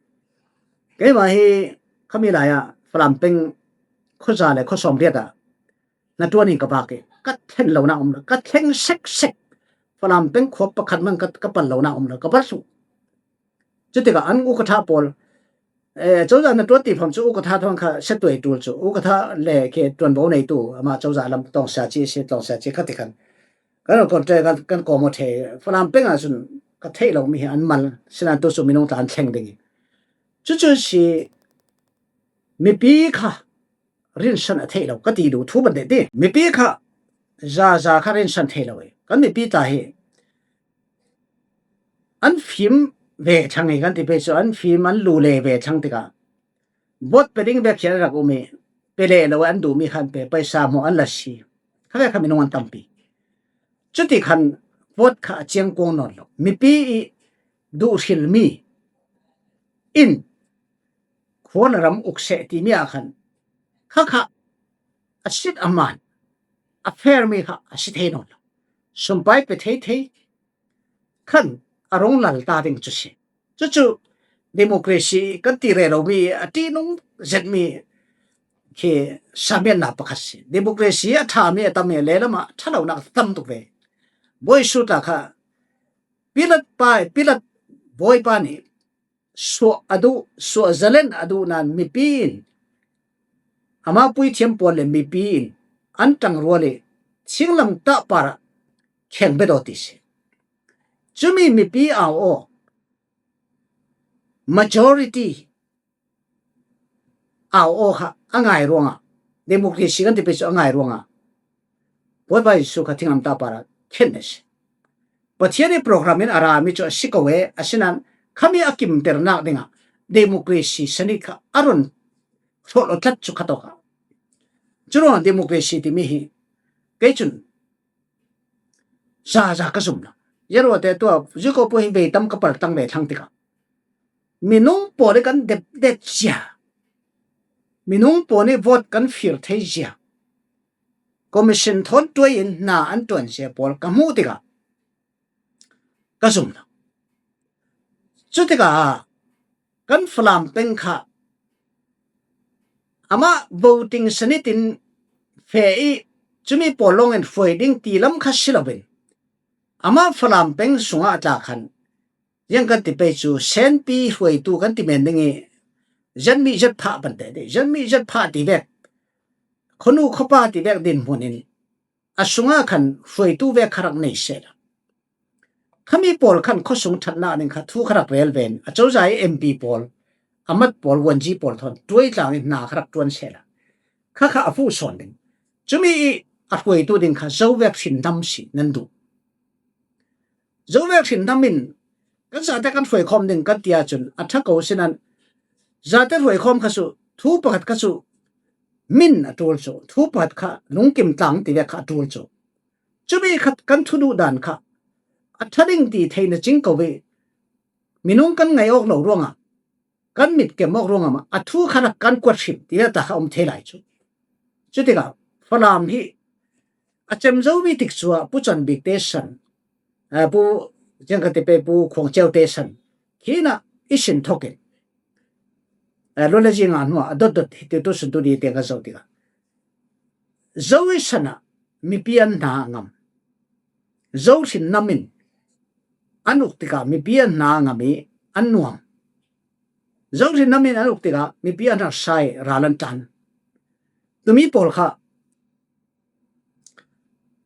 Keimah hi khami lai ah Falam peng khuaza le khuasawm riat ah na ṭuan in ka vak i ka thlen lonak um lo, ka thleng seksek. Falam peng khua pakhat man ka, ka pal lonak um lo, ka pal hluh. Cutikah an ukatha pawl, eh, cozah na ṭuan ti pham cu ukatha thawn kha setuai ṭul cu ukatha le khi ṭuanvo neitu amah cozah lam tawngsia ci si, tawngsia ci kha ti khan kan rawn contract kan, kan kawm aw ṭheh. Falam peng ah cun ka theih lomi hi an mal, sinan tu cu minung tla an thleng ding i cucu si. Mipi kha rinsan a theih lo ka ti duh thu ban deh ti. Mipi kha zaza kha rinsan theih lo i kan mipi tla hi an fim ve thlang hi kan ti pei chu, an fim an lu le ve thlang tikah vote pe ding vek hian a rak um hi, pe leh lo an duhmi khan pe, paisa hmuh an la si. Kha vek kha minung an tampi. Chuti khan vote kha a chiang kuang nawn lo. Mipi i duh hril mi in khuan a ram uk seh ti mi ah khan kha kha a sit a man, a fair mi kha a si thei nawn lo. Sumpai pe thei thei khan a rong lal ta ding chu si. Chu chu democracy kan ti rero mi a ti nung zet mi khi samianna pakhat si. Democracy a tha mi a tam mi a lehlam ah tha lo nak tam tuk ve. Bawisu tla kha Pilat pa, Pilat bawipa nih suah a duh, suah zalen a duh nan mipi in, ama puithiam pawl le mipi in an tangrual i thinglam tah parah kheng bedawt ti si. Chumi mipi au aw, majority au aw kha a ngai ruangah, democracy kan ti pei chu a ngai ruangah Bawipa Jesu kha thinglam tah parah khen a si. Pathian i program in a ra mi chu a si ko e, asinan khami a kimternak dingah democracy sanit kha a run hrawlh tlat chu kha tawk a. Churuangah democracy timi hi kei chun za za ka zum lo. Yaruate tua ziko pu hi vei tam ka paltang ve thlang tikah minung pawl i kan dep det zia, minung pawl i vote kan fir thei zia, commission thawn tuai in hna an tuan zia pawl ka hmuh tikah ka zum lo. Chutikah kan Falam peng kha amah voting sanit in feh i chumi pawl lawng in hruai ding ti lam kha si loin, amah Falam peng sungah a tla khan ziang kan ti pei chu senpi hruaitu kan ti men ding i, zenmi zetphah pante dih, zenmi zetphah ti vek, khonu khopa ti vek dinhmun in a sungah khan hruaitu vek kha rak nei seh lo. Khami pawl khan khuasung ṭhatnak ding kha thu kha rak rel ven, a cozah i M P pawl, a mat pawl, vuanzi pawl thawn tuai tlang i hna kha rak ṭuan seh lo. Kha kha a fuh sawn ding. Chumi i a hruaitu ding kha zo vek hrin hnam si nan duh. Zo vek hrin hnam in kan zate kan hruai khawm ding kan ti ahcun a ṭha ko sinan, zate hruai khawm kha cu thu pakhat kha cu min a ṭul cu, thu pakhat kha lungkim tlang ti vek kha a ṭul cu. Cumi kha kan thu duh dan kha a ṭha ding ti theihna cing ko i, minung kan ngaih awk lo ruangah, kan mit kem awk ruangah mah a thu kha rak kan kuat hrim ti ta kha um thei lai cu. Cutikah Falam hi a cem zomi tik cu ah Pu Can Bik te san, eh, Pu Ziang Ka Te Pe, Pu Khuang Ceu te san khi in ah i sin thawk in, eh, lawlazi nga hnuah a dotdot hi ti tu sun tu ni te ka zoh tikah zo i san ah mipi an hna a ngam. Zo hrin hnam in an uk tikah mipi an hna a ngam i an nuam. Zo hrin hnam in an uk tikah mipi an harsa i ral an ṭan. Tumi pawl kha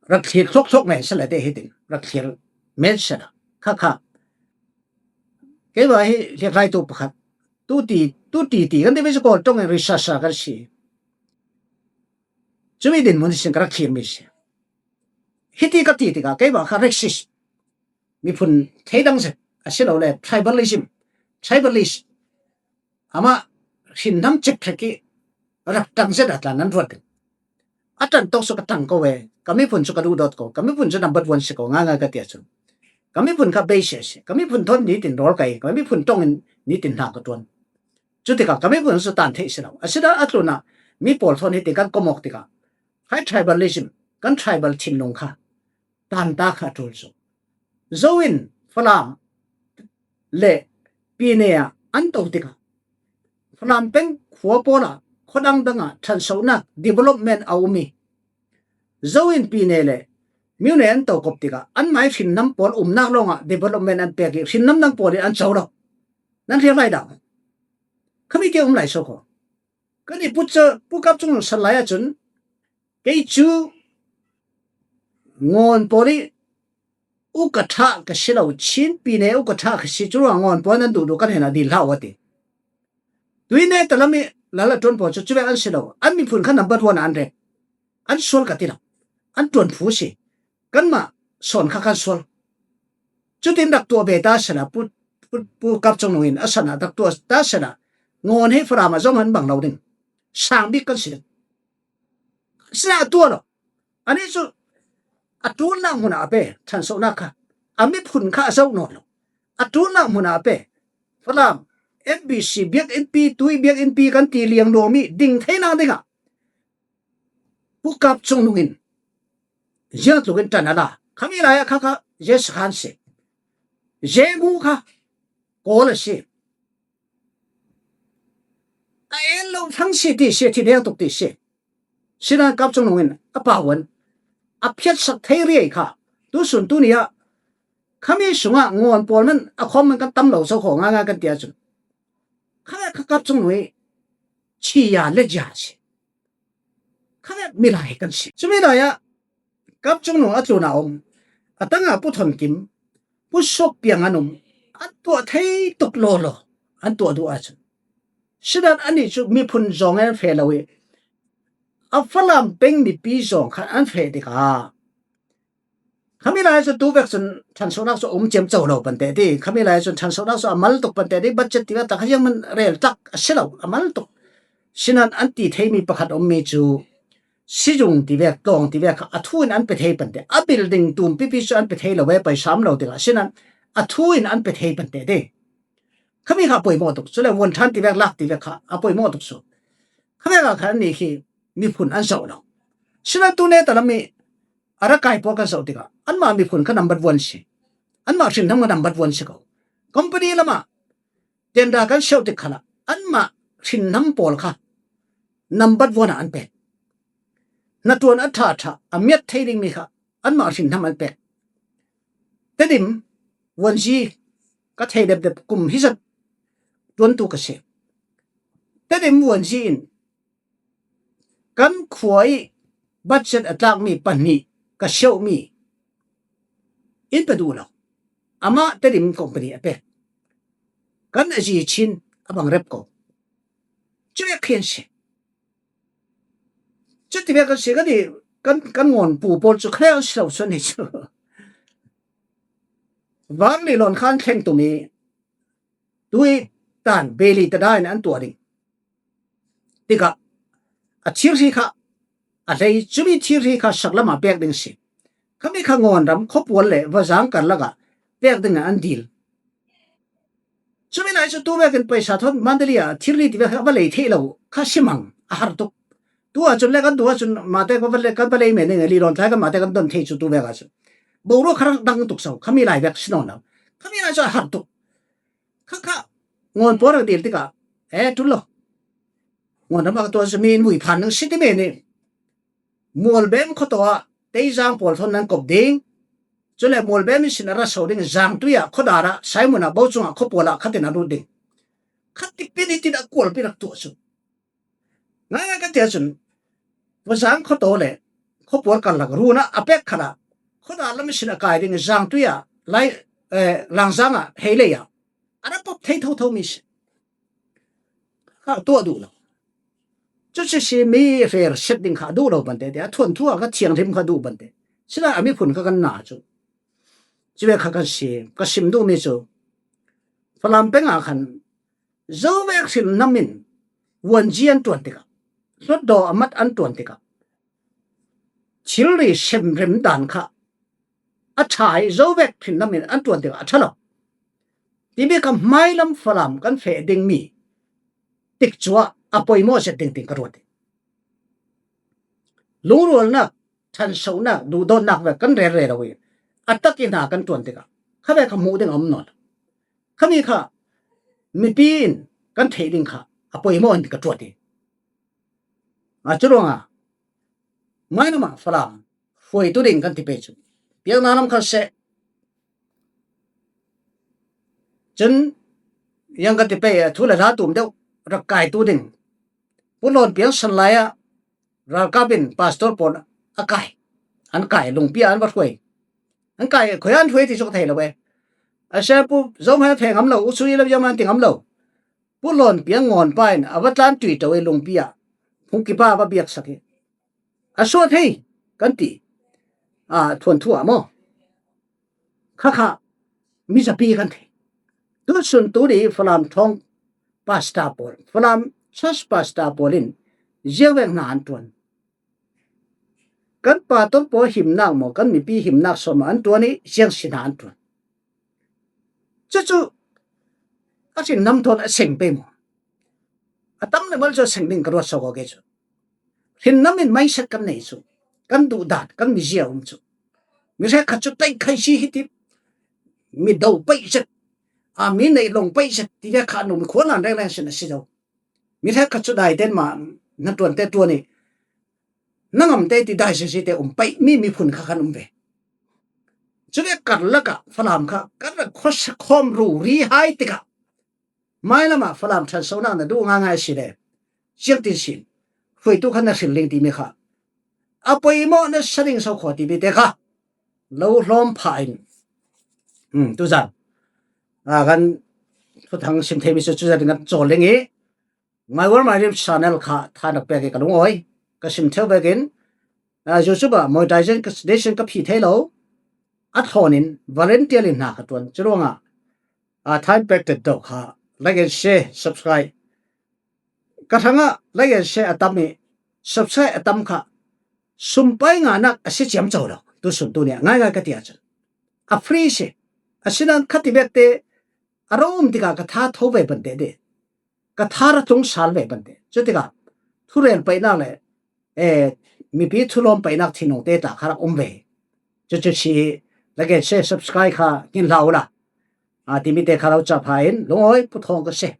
rak thlir thluak thluak men sala te hitin rak thlir men sala kha kha. Kei va hi hliaklaitu pakhat tu ti, tu ti ti kan ti ve cu Kawl ṭawng in researcher kan si. Cumi dinhmun sin ka rak thlir mi si. Hiti ka ti tikah kei va kha racist, miphun theidang zet, asilole tribalism, tribalist, amah hrin hnam cek hrek i rak ṭang zet a tla nan ruat ding. A ṭan tawk cu ka ṭang ko e, ka miphun cu ka duhdawt ko, ka miphun cu number one si ko ngaingai ka ti ahcun, ka miphun kha beisei a si, ka miphun thawn nitin rawl ka ei, ka miphun ṭawng in nitin hna ka ṭuan. Cutikah ka miphun cu tan theih si lo. Asinain a tlunah mi pawl thawn hitin kan kom awk tikah, khai tribalism, kan tribal thinlung kha tanta kha a ṭul cu. Zo in Falam le Pine ah an to tikah Falam peng khua pawl ah khuadang dang ah ṭhansohnak development a um i, zo in Pine le Myone an to kop tikah anmai hrin hnam pawl umnak lawngah development an pek i hrin hnam dang pawl in an co lo. Nan hrial lai dah. Khami te um lai so kho. Kan i put cu pukap cung sal lai ahcun kei cu Ngawn pawl i uka ṭha ka si lo, Chin Pine uka ṭha ka si, curuangah Ngawn pawl nan duhduh kan hen a dil hlah u a ti. Tuine talam i lal a ṭuan pawl cu cuvek an si lo, an miphun kha number one ah an rek. An sual ka ti lo. An ṭuan phu si. Kanmah sawn kha kan sual. Cutin rak tuah ve ta sala put Pu, Pu Kap Cung Nung in a san a dak tua ta san a ngawn hi Falam a zong han bang lo ding. Sang bik kan si ding. Sina a tua lo. Ani cu a ṭulnak hmun a a pe, ṭhansohnak kha. A miphun kha a zoh nawn lo. A ṭulnak hmun a a pe. Falam, M B C biak innpi, tui biak innpi kan ti liang nuam i ding theinak dingah Pu Kap Cung Nung in ziangtluk in ṭan a la. Khami lai ah kha kha zia sakhan si. Zia mu kha kawl a si. A en lo fang si ti si, thi deng tuk ti si. Sinan Kap Cung Nung in a pau an a phiatsak thei riai kha. Tu sun tu ni ah khami sungah ngawn pawl man a khawm man kan tam lo so khaw ngai ngai kan tia cun. Kha kha Kap Cung Nung i chia le zia si. Kha vek milai kan si. Cumi lai ah Kap Cung Nung a tlun a um. A tanga Pu Thon Kim, Pu Suk Piang an um. An tuah thei tuk lawlaw. An tuah duh ahcun. Sinan anih cu miphun zong an feh lo i a Falam peng mipi zong khan an feh tikah khami lai cu tu vek cun ṭhansohnak cu a um ciamco lo pante ti. Khami lai cun ṭhansohnak cu a mal tuk pante ti. Budget ti vek tak ziang man rel tak a si lo, a mal tuk. Sinan an ti theimi pakhat a ummi cu sizung ti vek, tlawng ti vek kha a thu in an pe thei pante. A building tum pipi cu an pe thei lo ve, paisa um lo tikah. Sinan a thu in an pe thei pante ti. Khami kha a poimawh tuk. Cule vuan ṭhan ti vek, lak ti vek kha a poimawh tuk cu. Kha vek ah khan annih khi miphun an zoh lo. Sinan tu neta lam i a rak kai pawl kan zoh tikah anmah miphun kha nambat vuan si. Anmah hrinhnam kha nambat vuan si ko. Company lamah tender kan siauh tik khalah anmah hrinhnam pawl kha nambat vuan ah an pek. Hnaṭuan a ṭha ṭha a miat thei dingmi kha anmah hrinhnam an pek. Tedim vuanzi ka thei depdep kum hizat tuantu ka si. Tedim vuanzi in kan khua i budget a tlakmi pahnih ka siauhmi in pe duh lo. Amah Tedim company a pek. Kan a zi chin a bang rep ko. Cuvek khian si. Cuti vek kan si kan i kan, kan ngawn pu pawl cu khreu si lo suan hi cu. Van li lawn khan thleng tum i tui tan beli tada in an tuah ding. Tikah a thirhri kha a hlei, cumi thirhri kha saklam ah pek ding si. Khami kha ngawn ram khuapual le vazang karlak ah pek ding ah an dil. Cumi lai cu tu vekin paisa thawn Mandalay ah thirhri ti vek kha a va lei theih lo kha si mang a har tuk. Tu ah cun le kan tu ah cun mate kan va lei, kan va lei men ning a li lawn tlai kan mate kan don thei cu tu vek ah cun boruak kha rak dang tuk so khami lai vek si nawn lo. Khami lai cu a har tuk. Kha kha ngawn pawl rak dil tikah e tul lo. Ngawn ram ah ka tuah cu mi in vui phan ning si ti men i Mualbem khuataw ah Teizang pawl thawn nan kop ding. Cule Mualbem ihsin a ra so ding Zangtui ah khuadar ah Saimun ah Bocung ah khuapual ah khatin a lut ding. Kha tipin hitin a kualpi rak tuah cu. Ngai ngai kan tia cun Vazang khuataw le khuapual karlak run ah a pek khalah khuadar lam ihsin a kai ding Zangtui ah lai, eh, Langzang ah hei lei ah a ra pop thei thotho mi si. Kha tuah duh lo. Cucu si mi rel set ding kha a duh lo pante te, a thuanthu a kha thianghlim kha a duh pante. Sila a miphun kha kan na cu. Cuvek kha kan si, ka sim duhmi cu Falam peng ah khan zovek hrilhnam in vuanzi an ṭuan tikah, hlutdaw a mat an ṭuan tikah, thilri semrem dan kha a ṭha i zovek hrilhnam in an ṭuan tikah a ṭha lo. Timi kha hmailam Falam kan feh dingmi tikcu ah a poimawh zet ding ting ka ruat hi. Lungrualnak, ṭhansohnak, duhdawtnak vek kan rel rero i a tak i hna kan ṭuan tikah kha vek kha hmuh ding a um nawn lo. Khami kha mipi in kan theih ding kha a poimawh in ka ṭuat hi. A cu ruangah hmailam ah Falam hruaitu ding kan ti pei cu piaknak lam kha seh. Cun yang kan ti pei a thu le hla tum deuh rak kaitu ding. Pu Lawn Piang san lai ah ralkap in pastor pawl a kai. An kai, lungpi ah an va hruai. An kai, khuai an hruai ti cu ka thei lo e. A sia pu zom han feh ngam lo, u sui lam zom han ti ngam lo. Pu Lawn Piang ngawn pa in a va tlan tui to i lungpi ah phungkipa a va biaksak i a suah thei kan ti. A thuanthu ah maw? Kha kha mizapi kan thei. Tusun tuni Falam thawng pastor pawl, Falam church pastor pawl in ziaveng hna an ṭuan. Kan pastor pawl himnak maw, kan mipi himnak sawm an ṭuan i ziang si hna an ṭuan. Cucu a hrinnam thawn a seng pei maw? A tam le mal cu a seng ding ka ruat so ko ke cu. Hrinnam in mindset kan nei cu, kan duh dan, kan mizia um cu. Mi hrekkhat cu tei khai si hi ti, mi do paih zet, a mi neih long paih zet ti ve kha an um, mi khua nan rengreng sin a si zo. Mi hrekkhat cu dai ten mah hnaṭuan te ṭuan i na ngam te ti dai sisi te um paih mi miphun kha kan um ve. Cule karlak ah Falam kha kan rak khuasa khawm ruri hai tikah mailam ah Falam ṭhansonak na duh ngaingai a si le ziangtin sin hruaitu kha na hril ling timi kha a poimawh na sa ding so khaw timi te kha lo hlawm phah in, um, tuzan a kan thuthang sim theimi cu cuzat in kan cawl ling i My World My Dream channel kha thanak pek i ka lungawi ka sim theu vekin, a, YouTube ah monetization ka phih thei lo, a thlawn in volunteer in hna ka ṭuan. Curuangah, a, time pek tet deuh kha like and share, subscribe. Ka hrangah like and share a tam i subscribe a tam kha sumpai nganak a si ciamco lo. Tusun tuni ah ngaingai ka ti ahcun a free si. Asinain khati vek te a ro um tikah ka tha tho ve ban te dih. Ka tha ra tlung sal ve ban te. Cutikah thurel paihnak le, eh, mipi thulawm paihnak thinung te tla kha rak um ve. Cucu si i like and share, subscribe kha ngin hlah ula. A, timi te kha lo ca pha in lungawi puthawng ka si.